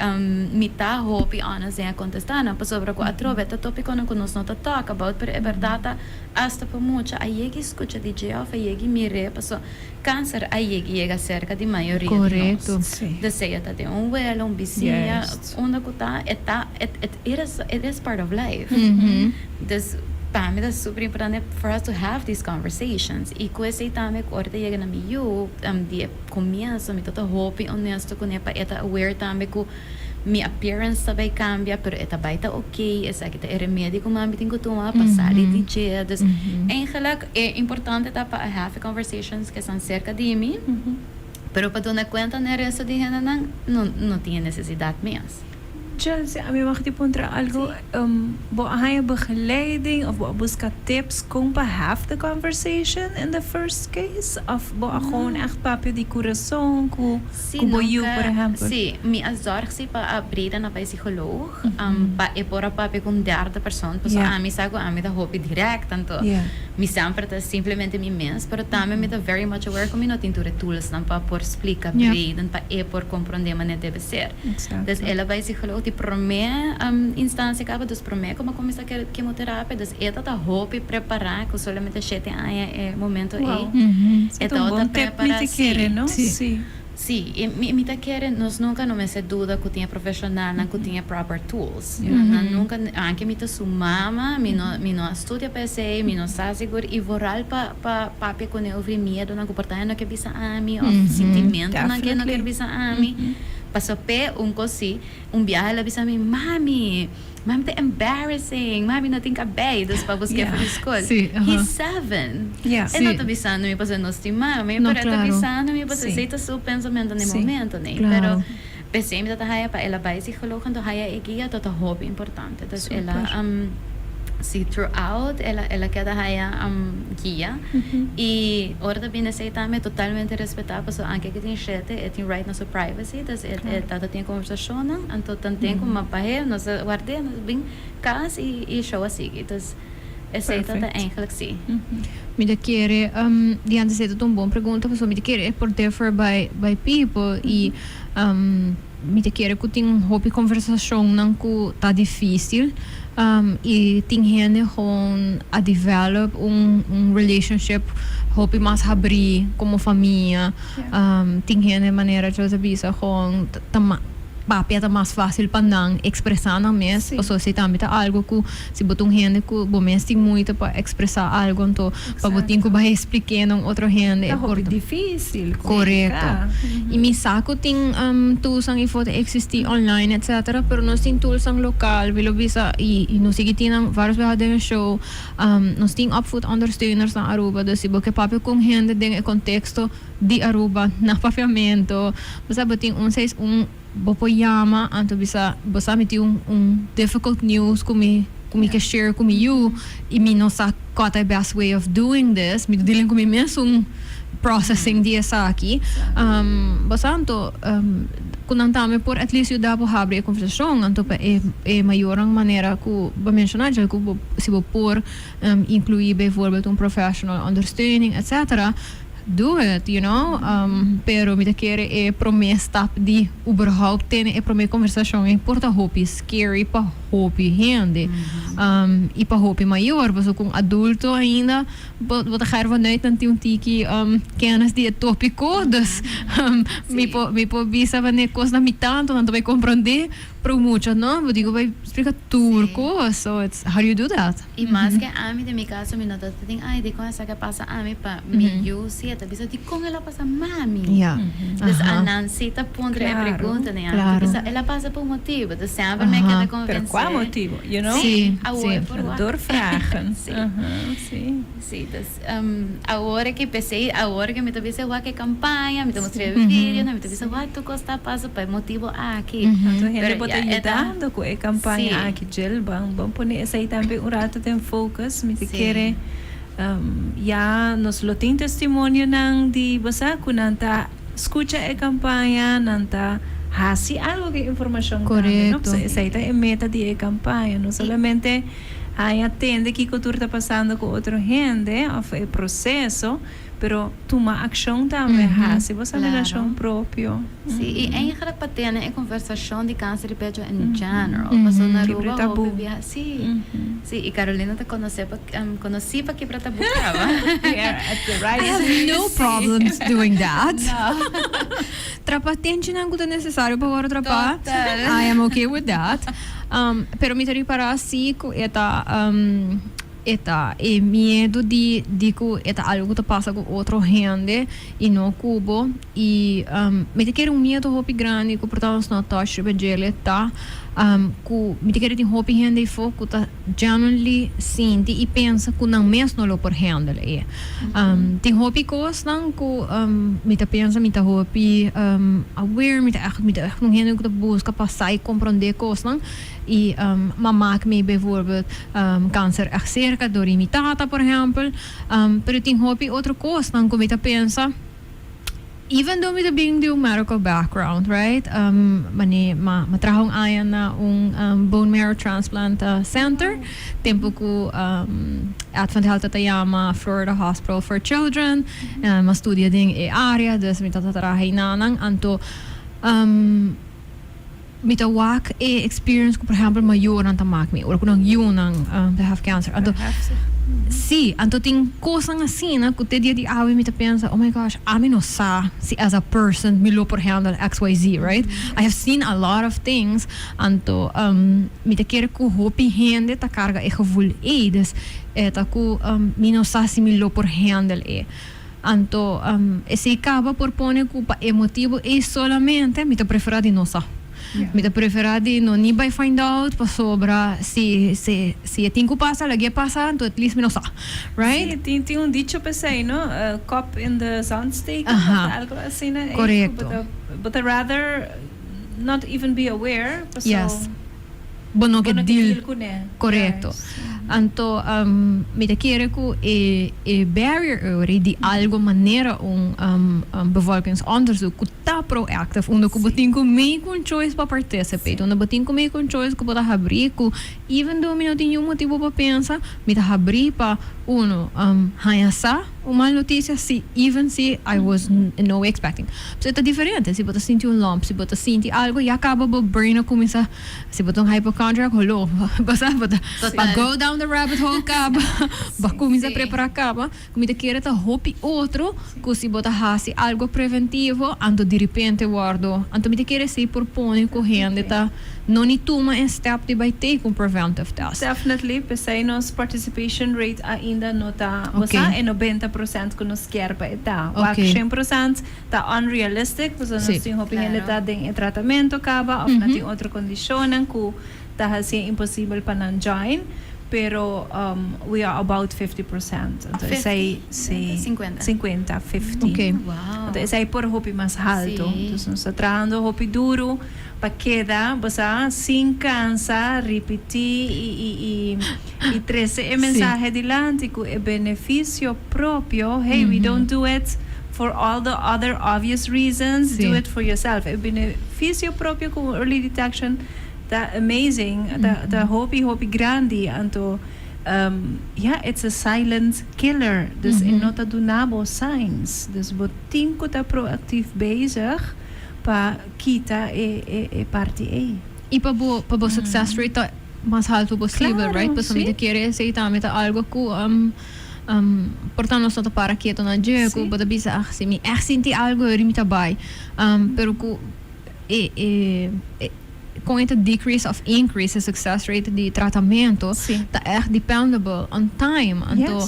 mi ta hopi honest den a contesta nan, pasobra cu atrobe ta topiconan cu nos no ta talk about, pero e berdad ta hasta pa mucha a yega scucha di dje of a yega mire, paso cancer a yega yega cerca di mayoria di nos. Dus sea ta den un welo, un bisiña, unda cu ta, e ta, it is part of life. Dus pa mi ta super importante for us to have these conversations. Y cu esey tambe, cu ora ta yega na mi yiu, di comienzo, mi ta hopi honesto cu ne pa e ta aware tambe cu mi appearance ta bay cambia, pero e ta bay ta ok, esaki ta e remedio cu mami tin cu tuma pa sali di dje. Dus eigenlijk e importante ta pa have conversations cu están cerca di mi, pero pa duna cuenta na e resto di hendenan, no, no tin necesidad mes. Jill, si ami mag di puntra algo, bo a haña begeleiding of bo a busca tips con pa have the conversation in the first case? Of bo a gewoon echt papia di curason cu cu bo yu, por ehempel? Si, mi a zorg si pa a breda na bay psicoloog, pa e por a papia cu un derde persoon, pasobra ami sa cu ami ta hopi direct, anto mi semper ta simplemente mi mes, pero tambe mi ta very much aware cu mi no tin tur e toolsnan pa por splica breden pa e por comprende manera debe ser. Dus el a bai psicoloog di prome instancia caba, dus prome cu mi a cuminsa kemoterapia, dus e ta hopi prepara cu solamente shete aña e momento ey. E ta un bon tip mi ta kere, no? Si. Si, y mi ta kere nos nunca no mester duda cu tin e profesionalnan cu tin e proper tools. Nan nunca, aunke mi ta su mama, mi no mi no a studia pa esey, mi no sa sigur y vooral pa pa papia cu ne over e miedonan cu por ta e no kier bisa ami of sintimentonan cu e no kier bisa ami. Paso p'e un cos si, un biaha el a bisa mi, Mami, mami ta embarrassing, mami no tin cabey, dus pa busca for di school. He's seven. E no ta bisando mi pasobra no stima mi, pero e ta bisando mi pasobra esey ta su pensamento na e momento, nee. Pero p'esey mi ta ta haya pa el a bay psicoloog anto haya e guia ta ta hopi importante. Dus el a, si throughout el a el a keda haya guia y ora ta bini esey tambe totalmente respeta pasobra anke ke tin shete e tin right na su privacy dus e e ta ta tin e conversacionnan anto tanten cu m'a bahe nos a ward'e nos a bin cas y y show a sigui dus esey ta ta eigenlijk si. Mi ta kere di antes esey ta ta un bon pregunta pasobra mi ta kere e por differ by by people y Mi ta kere ku tin hopi konversashonnan ku ta difísil i tin hende gewoon a develop un un relationship hopi mas habrí komo famia. Tin hende manera Jose a bisa gewoon ta papia ta mas fásil pa nan ekspresá nan mes pasobra esei tambe ta algu ku si bo ta un hende ku bo mes tin moeite pa ekspresá algu anto pa bo tin ku bai eksplik'é na un otro hende e por ta difísil korekto. I mi sa ku tin toolsnan ifo ta eksistí online etcetera pero nos tin toolsnan lokal mi lo bisa i nos sigui tin nan vários biaha den e show nos tin opvoedondersteuners na Aruba dus si bo ke papia ku un hende den e konteksto di Aruba na papiamento bo sa bo tin un seis un Bo por yama anto bisa bo sa mi tin un un difficult news ku mi ku mi ke share ku mi yu i mi no sa kua ta e best way of doing this mi ta dealing ku mi mesun processing di esaki bo sa anto ku nan tambe por at least yuda bo habri e konversashon anto pa e e mayornan manera ku bo menshona dje ku bo si bo por inkluí bijvoorbeeld un professional ondersteuning etcetera. Do it, you know. Pero mi ta kere e prome stap di uberhaupt tene e prome conversacion ei por ta hopi scary pa hopi hende. Y pa hopi mayor, pasobra cu un adulto ainda bo bo ta gaar vanuit nan tin un tiki kennis di e topico, dus mi por mi por bisa wanneer cosnan mi tanto nan ta bay comprende, pero mucha no, bo tin cu bay splica tur cos, so it's how do you do that? I maske ami den mi kaso mi no ta tin ai dikon esaki a pasa ami pa mi yu si e ta bisa dikon el a pasa mami. Dus a nan si ta puntra e pregunta den ami ta bisa el a pasa pa un motibu dus semper mi a keda konvensé. Pero kua motibu you know? Si awor por wak. Doorvragen. Si. Si dus awor aki p'esei awor ke mi ta bisa wak e kampaña mi ta mustra e videonan mi ta bisa wak tur kos ta pasa pa e motibu aki. Anto hende bo ta yudando ku e kampaña aki Jill ban ban pone esei tambe un rato den focus mi ta kere ya nos lo tin testimonionan di bo sa ku nan ta skucha e kampaña nan ta hasi algo ku e informashon tambe no pasobra esei ta e meta di e kampaña no solamente Haña tende kiko tur ta pasando ku otro hende òf e proseso, pero tuma akshon tambe, hasi bo saminashon propio. Sí, i eigenlijk pa tene e konversashon di kanser di pecho in general, pasobra na Aruba hopi biaha, sí, sí, i Carolina ta konosé pa, konosí pa kibra tabú kaba. I have no problems doing that. Trapa tenchinan ku ta nesesario pa wòrdu trapá, I am okay with that. Pero mi ta ripará sí ku e ta. E ta e miedu di di ku e ta algu ku ta pasa ku otro hende i no ku bo. I mi ta kere un miedu hopi grandi ku por ta nos no touch riba djele ta ku mi ta kere tin hopi hende afó ku ta genuinely sinti i pensa ku nan mes no lo por handle e. Tin hopi kosnan ku mi ta pensa mi ta hopi aware, mi ta ègt mi ta ègt un hende ku ta buska pa sa i komprondé kosnan. I m'a mak mi bijvoorbeeld kanser ègt serka dor di mi tata por ehèmpel. Pero tin hopi otro kosnan ku mi ta pensa even though mi ta bin di un medical background right mane m'a traha un aña na un bone marrow transplant center tempu ku Advent Health ta yama Florida Hospital for Children. M'a studia den e area dus mi ta traha einanan anto. Mi ta wak e experience ku por ehempel mayornan ta mak mi ora ku nan yunan ta have cancer. Anto si, anto tin kosnan asina ku te dia di awe mi ta pensa, oh my gosh, ami no sa si as a person mi lo por handle XYZ, right? I have seen a lot of things, anto mi ta kere ku hopi hende ta karga e gevoel ei, dus e ta ku mi no sa si mi lo por handle e. Anto, esei kaba por pone ku pa e motibu ei solamente mi ta preferá di no sa. Mi ta preferá di no ni bai find out pasobra si si si e tin ku pasa lag'é pasa anto at least mi no sa, right? Sí, tin tin un dicho p'esei, no? Kop in de zand steken of algo asina ei. Korekto. Bo ta bo ta rather not even be aware paso. Yes. Bo no ke deal kuné. Korekto. Anto mi ta kere ku e e barrier ori di algo manera un bevolkingsonderzoek ku ta proactive unda ku bo tin ku make un choice pa participate, unda bo tin ku make un choice ku bo ta habrí ku even though mi no tin niun motibu pa pensa, mi ta habrí pa uno haña sa un mal notisia si even si I was in no way expecting. So e ta diferente si bo ta sinti un lump, si bo ta sinti algo ya kaba bo brain a kuminsá. Si bo ta un hypochondriac, holó, bo sa, bo ta Total. go down the rabbit hole kaba, bo a kuminsá prepará kaba, ku mi ta kere ta hopi otro ku si bo ta hasi algo preventivo, anto diripente wòrdu, anto mi ta kere esei por pone ku hende ta no ni tuma e step di bai take un preventive test. Definitely, p'esei nos participation rate ainda no ta, bo sa, e 90% ku nos kier pa e ta. Wak 100%. Ta unrealistic pasobra nos tin hopi hende ta den e tratamento caba of nan tin otro condicionnan cu ta hacié imposibel pa nan join pero we are about 50% anto esey si 50 50 anto esey por hopi mas halto entonces nos ta trahando hopi duro pa keda bo sa sin cansa ripiti y y trece e mensahe dilanti cu e beneficio propio, hey we don't do it for all the other obvious reasons, do it for yourself. E beneficio propio cu early detection ta amazing, ta ta hopi hopi grandi, anto ya it's a silent killer, dus e no ta duna bo signs, dus bo tin cu ta proactief bezig pa kita e e e parti ey. Y pa bo pa bo success rate ta mas halto posibel, right? Pasobra mi ta kere esey tambe ta algo cu Por ta nos no ta para keto na dje ku bo ta bisa ah si mi ègt sinti algu eri mi ta bai. Pero ku e e kon e ta decrease of increase e success rate di tratamentu ta ègt dependable on time. Anto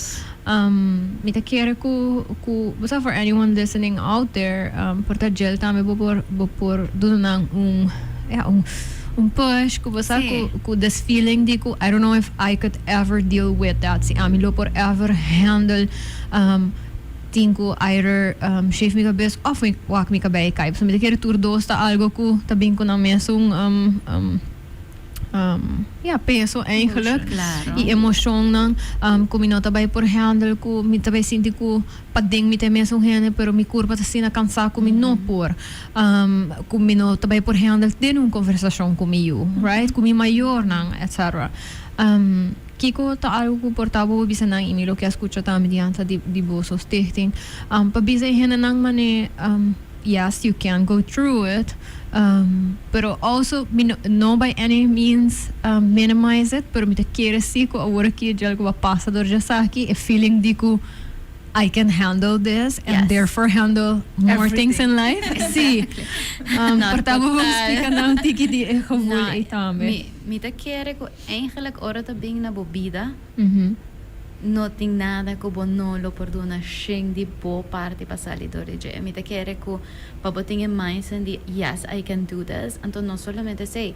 mi ta kere ku ku bo sa for anyone listening out there por ta djel tambe bo por bo por duna nan un ya un un push ku bo sa ku ku this feeling di ku I don't know if I could ever deal with that si ami lo por ever handle tin ku either shave mi kabes of mi wak mi kabei kai pasobra mi ta kere tur dos ta algo ku ta bin ku nan mesun ya peso eigenlijk y emocionnan ku mi no ta bai por handle ku mi ta bai sinti ku paden mi ta e mesun hende pero mi kurpa ta asina kansá ku mi no por ku mi no ta bai por handle den un konversashon ku mi yu right ku mi mayornan etcetera. Kiko ta algu ku por ta bo bisa nan i mi lo ke a skucha tambe dianta di di boso stichting pa bisa e hendenan mane yes you can go through it pero also mi no no by any means minimize it pero mi ta kere si ku awor aki djel ku bo a pasa dor djesaki e feeling di ku I can handle this and therefore handle more things in life. Sí. Por ta bo splika nan tiki di e gevoel ei tambe. Mi ta kere ku eigenlijk ora ta bin na bo bida. No tin nada ku bo no lo por duna shen di bo parti pa sali dor di dje. Mi ta kere ku pa bo tin e mindset di yes I can do this, anto no solamente esei,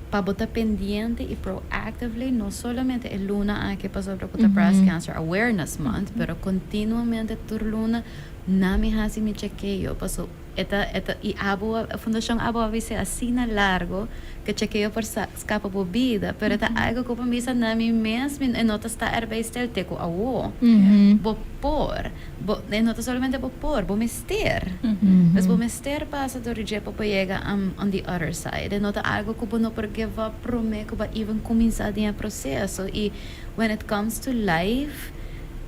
pa bo ta pendiente i proactively no solamente e luna aki pasobra ku ta Breast Cancer Awareness Month, pero continuamente tur luna na mi hasi mi chekeo paso e ta e ta i abo Fundashon Abo a bis'é asina largo ku chekeo por sa skapa bo bida pero e ta algo ku bo bisa na mi mes mi e no ta sta erbij stil te ku awo bo por bo e no ta solamente bo por bo mester pues bo mester pasa dor di dje pa bo yega on the other side e no ta algo ku bo no por give up prome ku bo a even kuminsá den e proseso i when it comes to life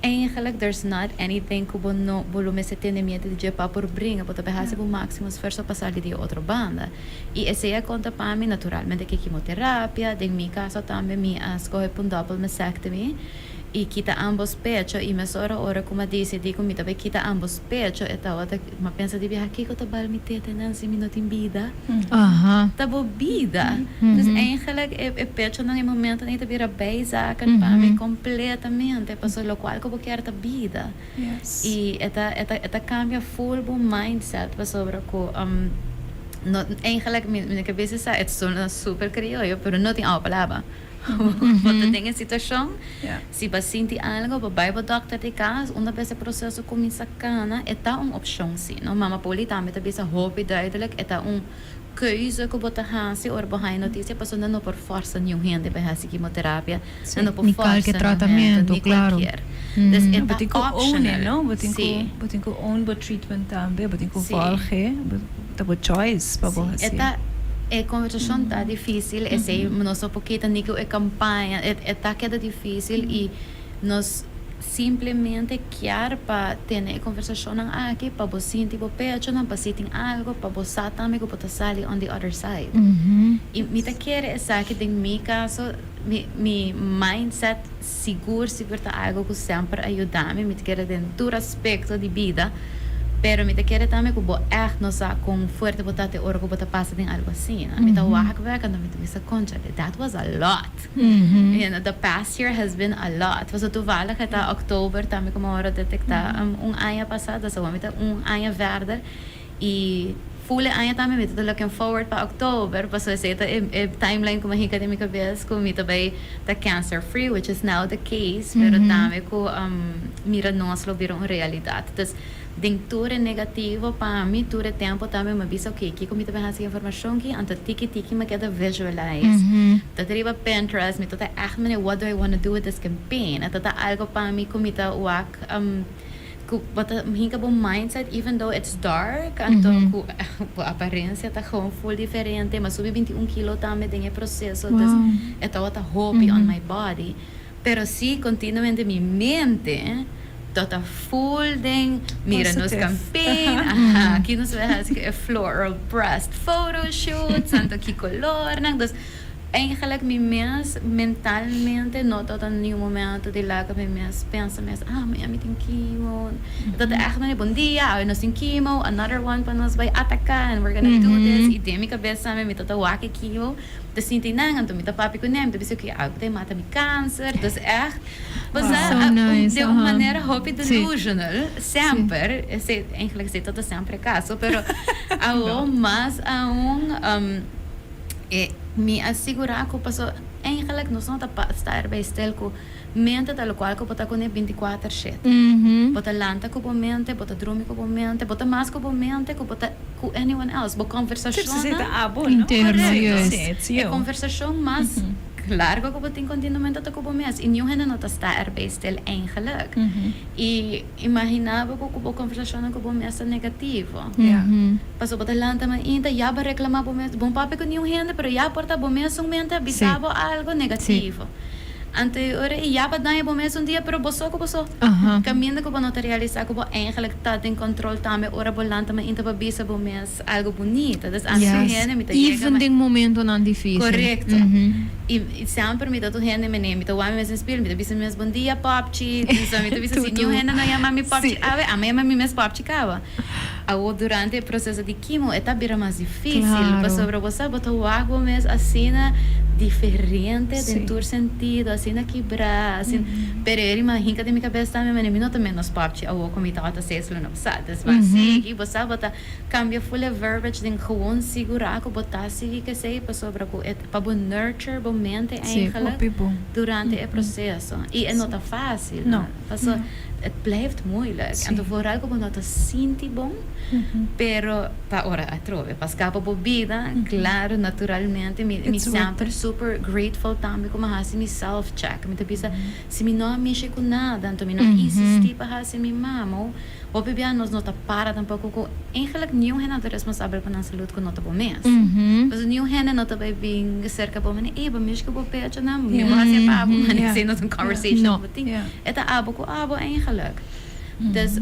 Eigenlijk there's not anything ku bo no bo lo mester tene miedu di dje pa por bringa, bo ta bay hasi bo máksimo esfuerso pa sali di e otro banda. I esei a konta pa mi naturalmente ke kimoterapia, den mi kaso tambe mi a skohe pa un doppel mastectomy i kita ambos pecho i mesora ora ku mi a disidí ku mi ta bay kita ambos pecho e tabata mi a pensa di biaha kiko ta bal mi tetenan si mi no tin bida? Ta bo bida. Dus eigenlijk e pechonan e momentonan ei ta bira bijzaken pa mi completamente pasobra locual cu bo kier ta bida. Y e ta e ta e ta cambia full bo mindset pasobra cu no eigenlijk mi mi ke bisa sa e sona super crioyo pero no tin awa palabra. Bo ta den e situacion si bo a sinti algo bo bay bo dokter di cas unda bes e proceso cuminsa cana e ta un opcion si no. Mama Poli tambe ta bisa hopi duidelijk e ta un keuze ku bo ta hasi ora bo haña notisia pasobra nan no por forsa niun hende pa hasi kimoterapia, nan no por Ni forsa kalke niun hende, tratamentu, ni klaro. kualkier. Dus e Bo ta tin ku own e, optional. no? Bo tin ku Sí. bo tin ku own bo treatment tambe, bo tin ku Sí. volg'e, bo ta bo choice pa bo Sí, e hasié. ta e konversashon ta difísil, esei nos no por kita ni ku e kampaña, e e ta keda difísil i nos Simplemente kier pa tene e conversacionnan aki pa bo sinti bo pechonan, pa si tin algo, pa bo sa tambe cu bo ta sali on the other side. Y mi ta kere esaki den mi caso, mi mi mindset sigur sigur ta algo cu semper a yuda mi, mi ta kere den tur aspecto di bida, pero mi ta kere tambe cu bo echt no sa con fuerte bo ta te ora cu bo ta pasa den algo asina. Mi ta wak bek anto mi ta bisa, concha, that was a lot. You know, the past year has been a lot. Pasobra toevallig e ta oktober tambe como ora detecta un aña pasa, dus awor mi ta un aña verder y full e aña tambe mi ta looking forward pa oktober pasobra esey ta e timeline cu mi a hinca den mi cabes cu mi ta bay ta cancer free, which is now the case, pero tambe cu mira nos lo bira un realidad. Dus Den tur e negativo pa mi tur e tempo tambe mi a bisa ok kiko mi ta bin hasi informacion ki anto tiki tiki mi a keda visualize ta ta riba Pinterest mi ta ta echt mane what do I wanna do with this campaign ta ta algo pa mi ku mi ta wak ku bo ta hinka bo mindset even though it's dark anto ku bo aparencia ta gewoon full diferente mi a subi 21 kilo tambe den e proceso dus e tabata hopi on my body. Pero si continuamente mi mente to ta full den mira nos campaign, aha, aki nos bay haci e floral breast photoshoot, anto ki colornan, dus eigenlijk mi mes mentalmente no ta ta niun momento di laga mi mes pensa mes, ah mañana mi tin chemo, ta ta echt manera bon dia, awe nos tin chemo, another one pa nos bay ataca and we're gonna do this, y den mi cabeza mi ta ta wak e chemo. Ta sinti nan, anto mi ta papia ku nan, mi ta bisa ku algu ta mata mi kanser, dus ègt, bo sa, So nice, di un aha. manera hopi Sí. delusional, semper, esei, eigenlijk esei ta ta semper e kaso, pero awo mas aun, e mi a sigurá ku paso eigenlijk nos no ta pa sta erbij stil ku Mente ta lokual ku bo ta kuné bintikuater shete. Bo ta lanta ku bo mente, bo ta drumi ku bo mente, bo ta mas ku bo mente ku bo ta ku anyone else. Bo konversashonnan. Korekto. E konversashon mas largo ku bo tin kontinuamente ta ku bo mes i niun hende no ta sta erbij stil eigenlik. I imaginá bo ku bo konversashonnan ku bo mes ta negativo. Pasobra bo ta lanta mainta, ya bo a reklamá bo mes, bo no papia ku niun hende pero ya por ta bo mesun mente a bisa bo algo negativo. Anto e ora ei ya bo a daña bo mes un dia, pero bo so ku bo so. Kaminda ku bo no ta realisá ku bo eigenlijk ta den kontrol tambe ora bo lanta mainta bo bisa bo mes algo bunita. Dus ami tur hende mi ta yega Even den momentonan difícil. Korekto. I semper mi ta tur hende mene, mi ta wak mi mes den spil, mi ta bisa mi mes bon dia popchi. Dus mi ta bisa si niun hende no yama mi popchi awe, ami yama mi mes popchi kaba. Awor durante e proseso di kimo e ta bira mas difícil pasobra bo sa bo ta wak bo mes asina. Diferente den tur sentido, asina kibrá, asina, pero e rima hinka den mi kabes tambe, mane mi no ta menos popchi awor ku mi tabata 6 luna pasá. Dus bo a sigui, bo sa bo ta kambia full e verbiage den gewoon sigurá ku bo ta sigui kesei pasobra ku e pa bo nurture bo mente eigenlijk Hopi bon. Durante e proseso. I e no ta fásil, No. Paso het blijft moeilijk. Anto vooral ku bo no ta sinti bon, pero pa ora atrobe, pa skapa bo bida, claro, naturalmente, mi It's worth semper it. Super grateful tambe ku mi a hasi mi self check. Mi ta bisa, si mi no a mishi ku nada, anto mi no a insisti pa hasi mi mamo, hopi bia nos no ta para tampoco ku eigenlijk niun hende no ta responsabel pa nan salud ku no ta bo mes. Pasobra niun hende no ta bai bin cerca bo mane, "Ey, bo mishi ku bo pecho nan, mi bo hasi pa bo," mane esei no ta un conversation No. ku bo tin. Yeah. E ta abo ku abo eigenlijk. Dus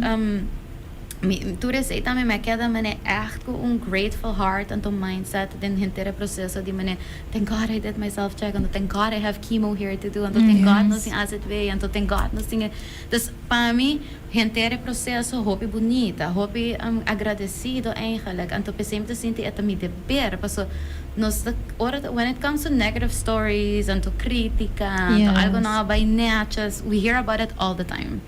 mi tur esei tambe mi a keda mane echt ku un grateful heart anto mindset den henter e proceso di mane, thank God I did my self check, anto thank God I have chemo here to do, anto thank God nos tin AZV, anto thank God nos tin e. Dus pa mi henter e proceso hopi bunita, hopi agradecido eigenlijk. Anto p'esei mi ta sinti e ta mi deber, paso nos ta ora when it comes to negative stories anto critica anto algo no a bai netjes, we hear about it all the time.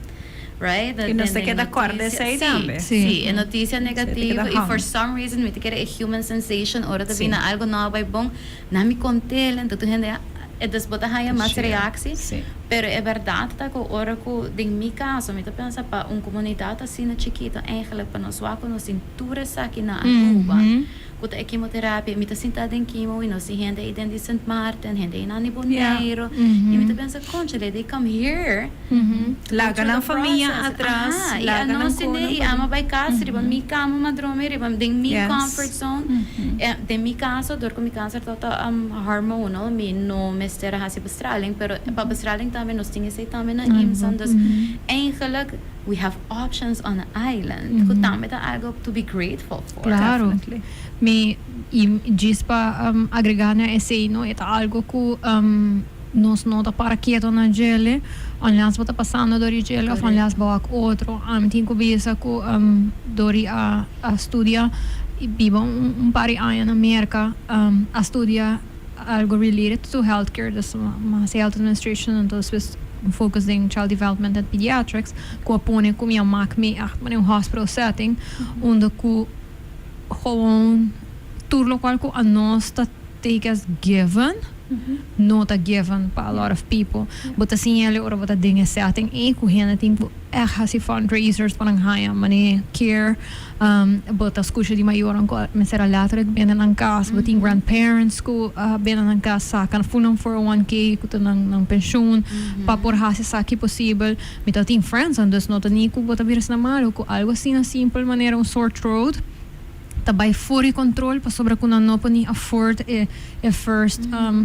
Right? I nos ta Den keda kòrda noticia esei sí, tambe. sí, e noticia Esei ta keda negativo i hang. For some reason mi ta kere e human sensation ora ta bini algo no a bai bon, na mi kont'el anto tur hende e dus bo ta haya mas Share. Reactie. Pero e berdad ta cu ora cu den mi caso mi ta pensa pa un comunidad asina chikito eigenlijk pa nos wak cu nos tin tur esaki na Aruba cu ta e quimoterapia, mi ta sinta den chemo y nos tin hende ey den di Sint Maarten, hende ey nan di Bonaire y mi ta pensa, conchale, they come here to go Laga through nan the famia process. Atras, Aha, y laga nan anos tene konan y pa ama bay cas riba mi cama m'a dromi riba den mi comfort zone. Den mi caso, door cu mi cancer tabata hormonal, mi no mester a haci bestraling, pero pa bestraling tambe nos tin esey tambe na IMSAN. Dus eigenlijk we have options on the island, cu tambe ta algo to be grateful for. Claro. Definitely. Mi y djis pa agrega na esey, no, e ta algo cu nos no ta para keto na djele, unless bo ta pasando door di djele of unless bo wak otro. Ami tin cu bisa cu door di a studia y biba un par di aña na Merca, a studia algo related to healthcare, dus mas health administration, anto despues un focus den child development and pediatrics, cu a pone cu mi a mak mi echt manera un hospital setting, unda cu gewoon tur locual cu anos ta take as given, no ta given pa a lot of people. Bo ta siña ora bo ta den e setting ey cu hende tin cu echt hasi fundraisers pa nan haya mane care. Bo ta scucha di mayornan cu mester a letterlijk bende nan cas. Bo tin grandparents cu bende nan cas, saca full nan 401k cu ta nan pensioen pa por hasi esaki posibel. Mi ta tin friends, dus no ta ni cu bo ta bira asina malo cu algo asina simpel manera un sore throat ta bay for di control pasobra cu nan no por ni afford e first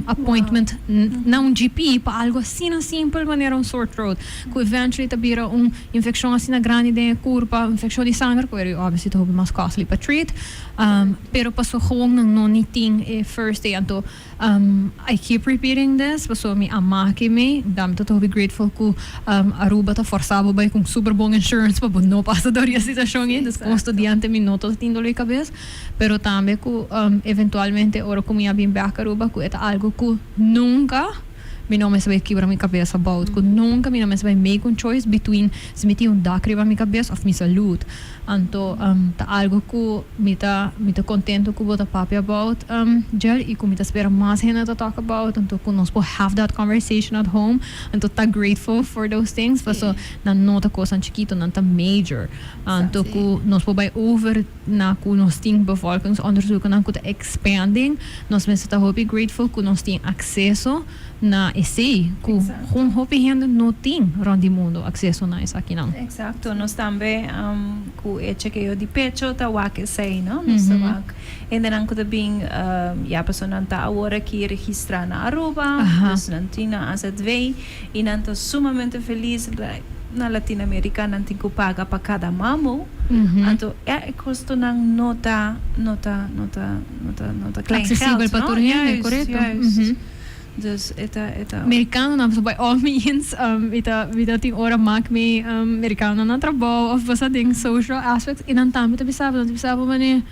appointment na un GP pa algo asina simpel manera un sore throat cu eventually ta bira un infeccion asina grandi den e curpa, infeccion di sanger cu obviously ta hopi mas costly pa treat, pero paso gewoon nan no ni tin e first day. Anto I keep repeating this paso mi a maki mi dam ta hopi grateful cu Aruba ta forsa bo bay cu super bon insurance pa bo no pasa door e situacion ey. Dus como studiante mi no ta tin dolor di cabes, pero tambe cu eventualmente ora cu mi a bin bek Aruba, cu e ta algo cu nunca mi no mester bay kibra mi cabes about, cu nunca mi no mester bay make un choice between si mi tin un dak riba mi cabes of mi salud. Anto ta algo cu mi ta contento cu bo ta papia about, Jel, y cu mi ta spera mas hende ta talk about, anto cu nos por have that conversation at home, anto ta grateful for those things, paso nan no ta cosnan chikito, nan ta major. Anto cu nos por bay over na cu nos tin bevolkingsonderzoeken cu ta expanding, nos mester ta hopi grateful cu nos tin acceso na esey, cu gewoon hopi hende no tin rond di mundo acceso na esakinan. Exacto, nos tambe cu e chequeo di pecho ta wak esey, no? Nos ta wak hendenan cu ta bin ya paso nan ta awor aki registra na Aruba, dus nan tin na AZV y nan ta sumamente feliz. Na Latinoamerica nan tin cu paga pa cada mamo. Anto e costonan no ta klein Accesibel geld, pa no? tur hende, Juist, correcto. Juist. Dus e ta Americano nan by all means mi ta tin ora mak mi Americano na trabou of basa den social aspects y nan tambe ta bisa mane.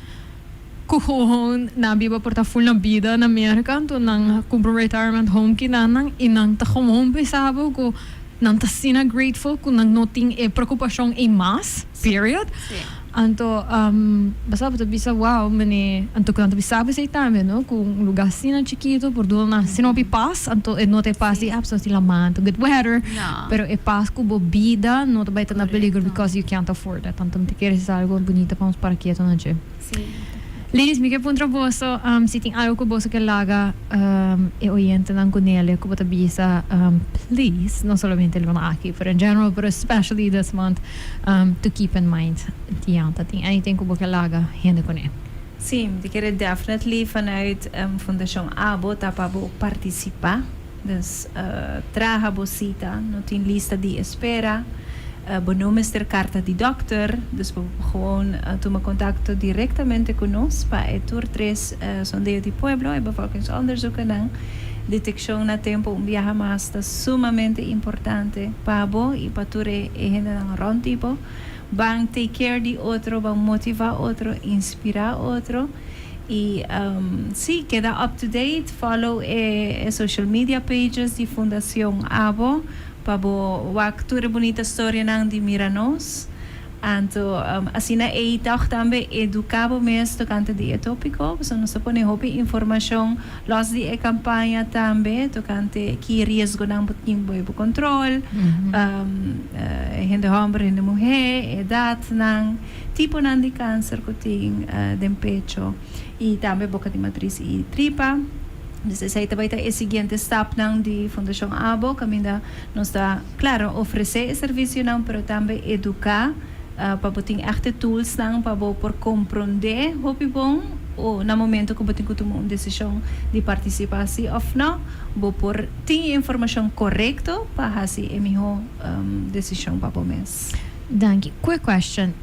Cu gewoon nan biba por ta full na bida na Merca, anto nan a cumpra un retirement home kinan y nan ta gewoon bisa bo cu nan ta asina grateful cu nan no tin e preocupacion ey mas, period. Anto basa bo ta bisa wow mene, anto cu nan ta bisa bo esey tambe no, cu un lugar asina chikito por duna nan asina hopi pas, anto e no ta e pas di ah pasobra tin laman, tin good weather, pero e pas cu bo bida no ta bay ta na peligro because you can't afford it. Anto mi ta kere si ta algo bunita pa nos para keto na dje. Ladies, mi ke puntra boso si tin algo ku boso ke laga e oyentenan ku Nele ku bo ta bisa please, no solamente luna aki pero in general pero especially this month to keep in mind. Dianta, tin anything ku bo ke laga hende kuné? Sí, mi ta kere definitely vanuit Fundashon Abo ta pa bo partisipá. Dus traha bo sita, no tin lista di espera, bo no mester karta di dòkter, dus bo por gewoon tuma kontakto direktamente ku nos pa e tur tres sondeo di pueblo, e bevolkingsonderzoekennan. Detekshon na tempu un biaha mas ta sumamente importante pa bo i pa tur e hendenan rònt di bo. Ban take care di otro, ban motivá otro, inspirá otro. Y si, keda up to date, follow e social media pages di Fundacion Abo pa bo wak tur e bunita storianan di Mira Nos. Anto asina ey tog tambe educa bo mes tocante di e topico, pasobra nos ta pone hopi informacion los di e campaña tambe tocante ki riesgonan bo tin bo bo control, hende homber, hende muhe, edadnan. Tiponan di kanser ku tin den pecho i tambe boka di matris i tripa. Dus esei ta bai ta e siguiente stapnan di Fundashon Abo kaminda nos ta, klaro, ofresé e servisionan pero tambe eduká pa bo tin ègt e toolsnan pa bo por komprondé hopi bon o na momento ku bo tin ku tuma un desishon di partisipá si òf nò, bo por tin e informashon korekto pa hasi e mihó desishon pa bo mes. Danki. Quick question.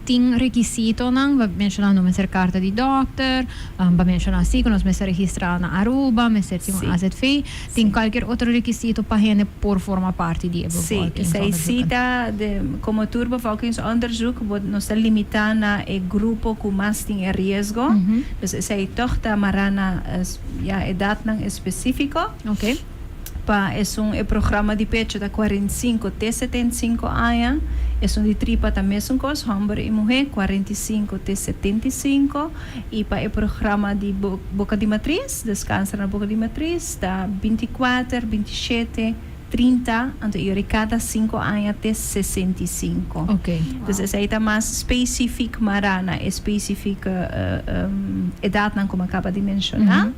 Tin rekisitonan? Bo a menshoná no mester karta di dòkter, bo a menshoná si ku nos mester registrá na Aruba, mester tin un AZV. Tin kualkier otro rekisito pa hende por forma parti di e bevolkingsonderzoek? Si, esei si ta de komo tur bevolkingsonderzoek bo nos ta limitá na e grupo ku mas tin e riesgo. Dus esei tòg ta mará na ya edatnan espesífiko. Pa esun e programa di pecho ta 45 te 75 aña, esun di tripa ta mesun kos, hòmber i muhé, 45 te 75, i pa e programa di boka di matris, dus kanser na boka di matris, ta 24, 27, 30, anto i ora kada sinku aña te 65. Dus esei ta mas spesifik mará na e spesifike edatnan ku mi a kaba di menshoná.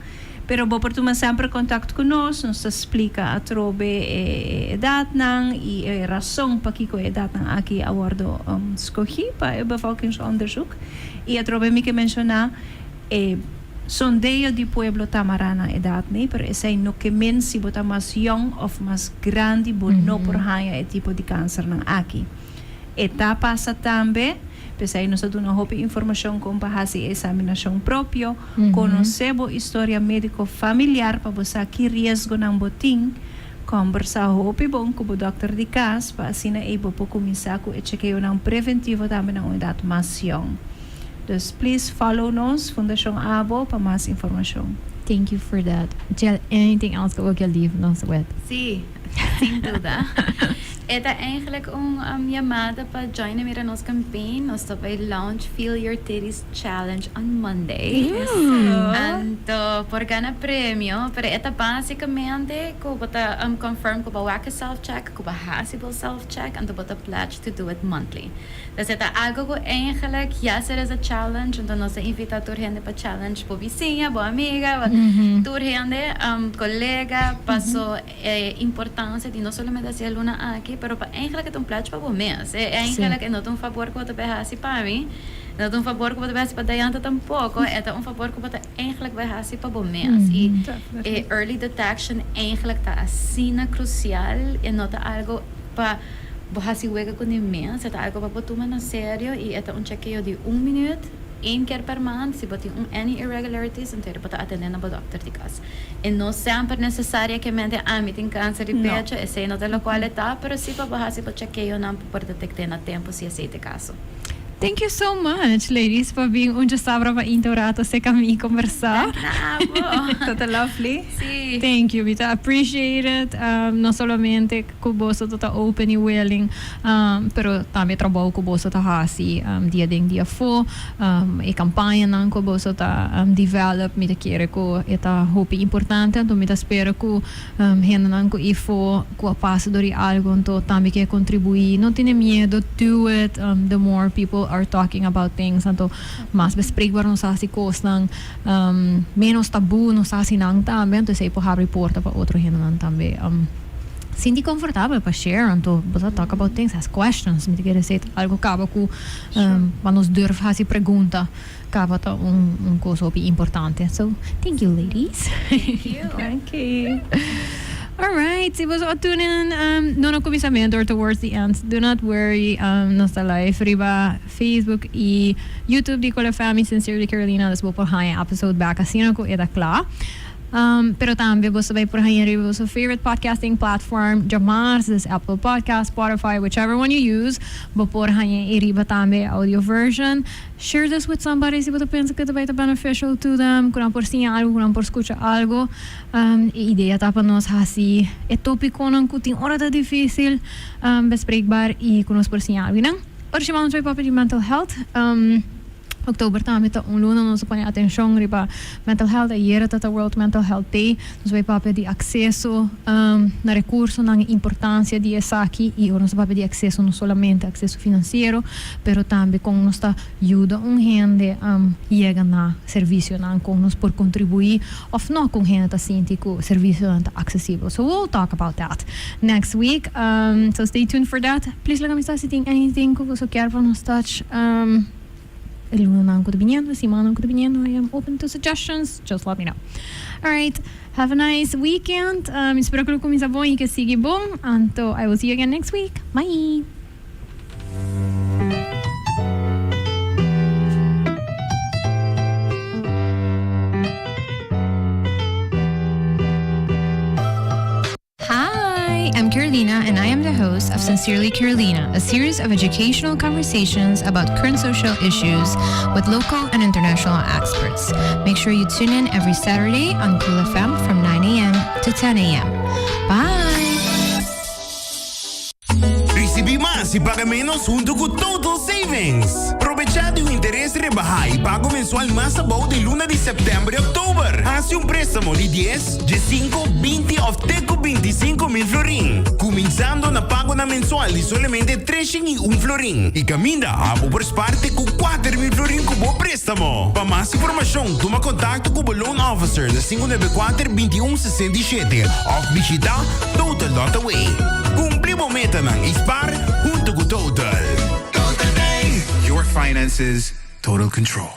Pero bo por tuma semper kontakt ku nos, nos ta splika atrobe e edatnan i e rason pakiko e edatnan aki a wòrdu skohí pa e bevolkingsonderzoek. I atrobe mi ke menshoná e sondeo di pueblo ta mará na edat nee, pero esei no ke men si bo ta mas yòn òf mas grandi bo no por haña e tipo di kansernan aki. E ta pasa tambe, p'esei nos ta duna hopi informashon kon pa hasi e eksaminashon propio, konosé bo istoria médiko familiar pa bo sa ki riesgonan bo tin, kòmbersá hopi bon ku bo dòkter di kas pa asina ei bo por kuminsá ku e chekeonan preventivo tambe na un edat mas yòn. Dus please follow nos, Fundashon Abo, pa mas informashon. Thank you for that. Jill, anything else ku bo ke leave nos with? Sí, sin duda. E ta eigenlijk un yamada pa join en mira nos campaign. Nos ta bay launch Feel Your Titties Challenge on Monday. Anto por gana premio, pero e ta basicamente cu bo ta confirm cu bo wak e self check, cu bo haci bo self check, anto bo ta pledge to do it monthly. Dus e ta algo cu eigenlijk, yes it is a challenge, anto nos ta invita tur hende pa challenge bo bisiña, bo amiga, tur hende, colega, paso E importancia di no solamente haci e luna aki, pero pa eigenlijk e ta un pledge pa bo mes. E eigenlijk e no ta un fabor cu bo ta bay haci pa mi, e no ta un fabor cu bo ta bay haci pa Dayanta tampoco, e ta un fabor cu bo ta eigenlijk bay haci pa bo mes. Y e early detection eigenlijk ta asina crucial, e no ta algo pa bo haci wega cu ni mes, e ta algo pa bo tuma na serio y e ta un chekeo di un minuut. Eén keer per maand, si bo tin un any irregularities, anto bo ta atende na bo dokter di kas. E no semper necesariakemente ami tin kanser di pecho, esei no ta lokual e ta, pero si pa bo hasi bo chekeonan pa por detekt'é na tempu si esei ta e kaso. Thank you so much, ladies, pa bin un djasabra pa inta un rato cerca mi conversa. Bravo. Tata lovely. Si. Thank you, mi ta appreciate it. No solamente cu boso ta open y willing, pero tambe trabou cu boso ta haci dia den dia afo, e campañanan cu boso ta develop, mi ta kere cu e ta hopi importante, anto mi ta spera cu hendenan cu ifo cu a pasa door di algo anto tambe kier contribui, no tene miedo, do it, the more people are talking about things anto mas bespreekbaar nos haci cosnan, menos taboe nos haci nan tambe, anto esey por habri porta pa otro hendenan tambe sinti comfortabel pa share, anto bo ta talk about things, ask questions, mi ta kere esey ta algo caba cu pa nos durf haci pregunta. Caba ta un cos hopi importante. So, thank you ladies. Thank you. Thank you. All right, si boso a tune in um, no na cuminsamento or towards the end, do not worry. Nos ta live riba Facebook y YouTube di Cool FM y Sincerely Carolina, dus bo por haña episode back asina cu e ta cla. Pero tambe boso bay por haña riba boso favorite podcasting platform djamars, dus Apple Podcast, Spotify, whichever one you use, bo por haña e riba tambe audio version. Share this with somebody si bo ta pensa ku ta bai ta beneficial to them, ku nan por siña algo, ku nan por skucha algo. E idea ta pa nos hasi e topikonan ku tin ora ta difisil bespreekbaar i ku nos por siña algo. I nan ora shi vamos bai papia di mental health. Oktober tambe ta un luna nos ta pone atenshon riba mental health. Ayera ta ta World Mental Health Day. Nos bai papia di akseso na rekursonan, e importansia di esaki i ora nos ta papia di akseso no solamente akseso finansiero pero tambe kon nos ta yuda un hende yega na servisionan, kon nos por kontribuí òf no kon hende ta sinti ku servisionan ta aksesibel. So we'll talk about that next week. So stay tuned for that. Please laga mi sa si tin anything ku boso kier pa nos touch e lunanan ku ta biniendo, e simannan ku ta biniendo. I am open to suggestions, just let me know. Alright, have a nice weekend. Mi spera ku lo kuminsá bon i ke sigui bon. Anto I will see you again next week. Bye! Hi, I'm Carolina and I am the host of Sincerely Carolina, a series of educational conversations about current social issues with local and international experts. Make sure you tune in every Saturday on Cool FM from 9 a.m. to 10 a.m. Bye! Risibí mas i paga ménos huntu ku Total Savings! Probechá di un interes rebahá i pago mensual mas abou den luna di sèptèmber i òktober. Hasi un préstamo di dies, diesinko, binti òf te ku bintisinko mil florin, kuminsando na pagonan mensual di solamente treshen i un florin. I kaminda abo por spar te ku 4000 florin ku bo préstamo. Pa mas informashon tuma kontakto ku bo loan officer na 594 21 67 òf bishitá Total dot away. Cumpli bo metanan y spaar hunto cu Total. Total Day! Your finances, total control.